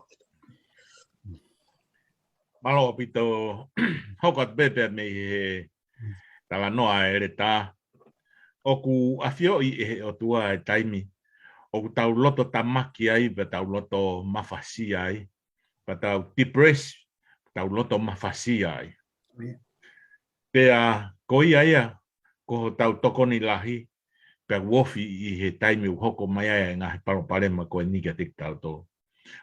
Mālō ʻaupito. Hoko atu pē pea mei he talanoa ʻa e ʻEletā. ʻOku ʻafioʻi ʻe he ʻOtua e taimi ʻoku tau loto tamaki ai, pea tau loto mafasia ai, pea tau depress, tau loto mafasia ai. Pea ko ia ia, ko hotau tokoni lahi, pea ʻoku ofi ʻi he taimi ʻoku hoko mai ai e ngaahi palopalema ko eni kiate kitautolu.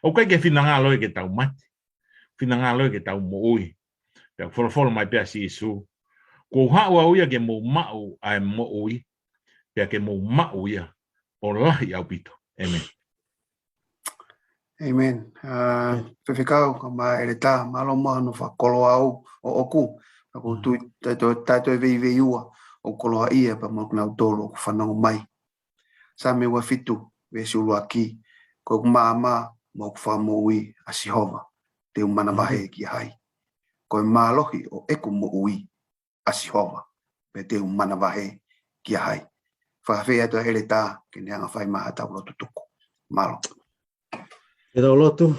ʻOku ʻikai ke finangalo ia ke tau mate, finangalo ia ke tau moʻui. Pea folofola mai pē ʻa Sīsū, kuo u haʻu au ia ke mou maʻu ʻa e moʻui, pea ke mou maʻu ia ʻo lahi ʻaupito. ʻĒmeni. ʻĒmeni. Faifekau, kae ʻumaʻā ʻEletā, mālō mo hono fakakoloa ʻoʻoku. Ka ʻoku ou tui, taʻe toe, taʻe toe veiveiua, ʻoku koloaʻia pea mo kinautolu ʻoku fanongo mai. Saame ua fitu, veesi ʻuluaki, ko ʻeku maama mo ʻeku fakamoʻui ʻa Sihova, te u manavahē kia hai? Ko e mālohi ʻo ʻeku moʻui ʻa Sihova, pea te u manavahē kia hai? Fakaafeʻi atu ʻa ʻEletā ke ne hanga fai mai haʻatau lotu tuku. Mālō. Ke tau lotu.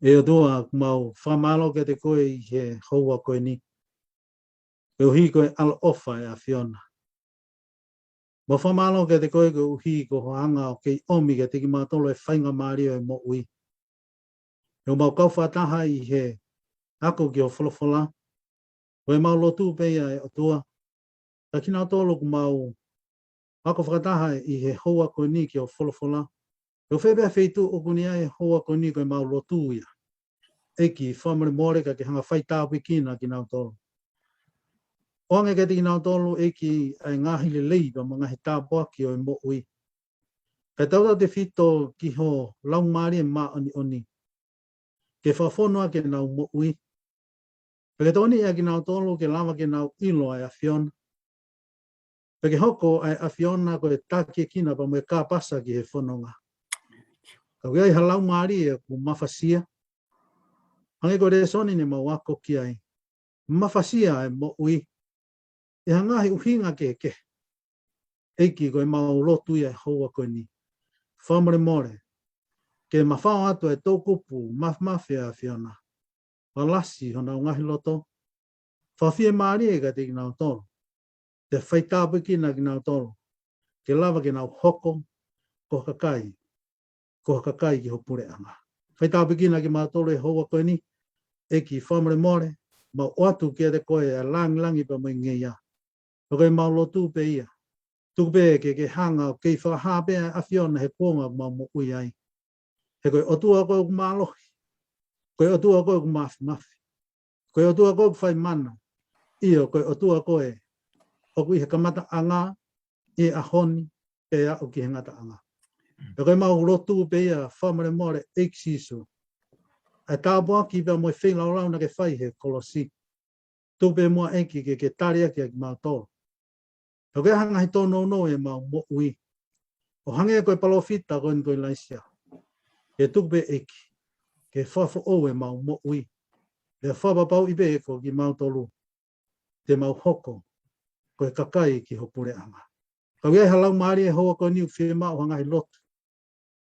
ʻE ʻOtua, ʻoku mau fakamālō kiate koe ʻi he houa ko eni, koeʻuhi ko e ʻaloʻofa ʻa e ʻAfiona. Mau fakamālō kiate koe koeʻuhi ko hoʻo hanga ʻo kei ʻomi kiate kimautolu e faingamālie ʻo e moʻui. ʻOku mau kau fakataha ʻi he ako ki hoʻo folofola. Ko ʻemau lotu pē ia ʻe ʻOtua, ka kinautolu ʻoku mau ako fakataha ʻi he houa ko eni ki hoʻo folofola, pe ko fē pē feituʻu ʻoku nau ʻi ai he houa ko eni, ko ʻemau lotu ia, ʻEiki, fakamolemole ka ke hanga faitāpuekina kinautolu. ʻOange kiate kinautolu, ʻEiki, ʻa e ngaahi lelei pea mo e ngaahi tāpuaki ʻo e moʻui, kae tautautefito ki ho Laumālie Māʻoniʻoni, ke fakafonu ʻaki ʻenau moʻui, pea ke tokoniʻi ʻa kinautolu ke lava ke nau ʻilo ʻa e ʻAfiona, pea ke hoko ʻa e ʻAfiona ko e takiekina pea mo e kāpasa ki he fononga. Ka ʻoku ʻi ai ha laumālie ʻoku mafasia, hangē ko e lēsoni ne mau ako ki ai, mafasia e moʻui ʻi ha ngaahi ʻuhinga kehekehe. ʻEiki, ko ʻemau lotu ia he houa ko eni, fakamolemole ke mafao atu e toʻukupu māfimafi ʻa e ʻAfiona, ʻo lasi honau ngaahi loto, fakafiemālie kiate kinautolu, pea faitāpuekina kinautolu ke lava ke nau hoko ko ho kakai, ko ho kakai ki ho puleʻanga. Faitāpuekina kimautolu he houa ko eni, ʻEiki, fakamolemole, mau ʻoatu kiate koe ʻa e langilangi pea mo e ngeia. Pea ko ʻemau lotu pē ia, tuku pē ke ke hanga ʻo kei fakahā pē ʻa e ʻAfiona he kuonga ʻoku mau moʻui ai. He ko e ʻOtua koe ʻoku mālohi, ko e ʻOtua koe ʻoku māfimafi, ko e ʻOtua koe ʻoku fai mana, ʻio, ko e ʻOtua koe ʻoku ʻi he kamataʻanga, ʻi he ʻaho ni, pea aʻu ki he ngataʻanga. Pea ko ʻemau lotu pē ia, fakamolemole, ʻEiki Sīsū, ʻa e tāpuaki pea mo e feilaulau naʻa ke fai he kolosi, tuku pē muʻa, ʻEiki, ke ke tali ʻaki ʻa kimautolu. Pea ko e hā e ngaahi tōnounou ʻemau moʻui, ʻo hangē ko e palōfita ko eni ko ʻIlaisiā, ke tuku pē, ʻEiki, ke fakafoʻou ʻemau moʻui, pea fakapapauʻi pē ko kimautolu te mau hoko ko e kakai ki ho puleʻanga. Ka ʻoku ʻi ai ha laumālie he houa ko eni ʻoku fiemaʻu ha ngaahi lotu,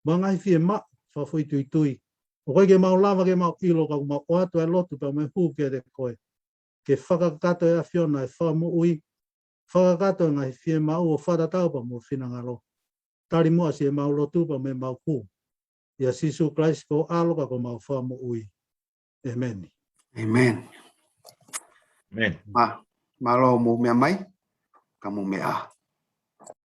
mo e ngaahi fiemaʻu fakafoʻituitui, ʻoku ʻikai ke mau lava ke mau ʻilo, ka ʻoku mau ʻoatu ʻa e lotu pea mo e hū kiate koe, ke fakakakato ʻe he ʻAfiona e fakamoʻui, fakakakato e ngaahi fiemaʻu ʻo fakatatau pea mo ho finangalo. Tali muʻa siʻemau lotu pea mo ʻemau hū, ʻia Sīsū Kalaisi ko ho ʻAlo ka ko homau Fakamoʻui. ʻĒmeni. ʻĒmeni. ʻĒmeni. Mā, mālō hoʻomou meʻa mai, ka mou meʻa.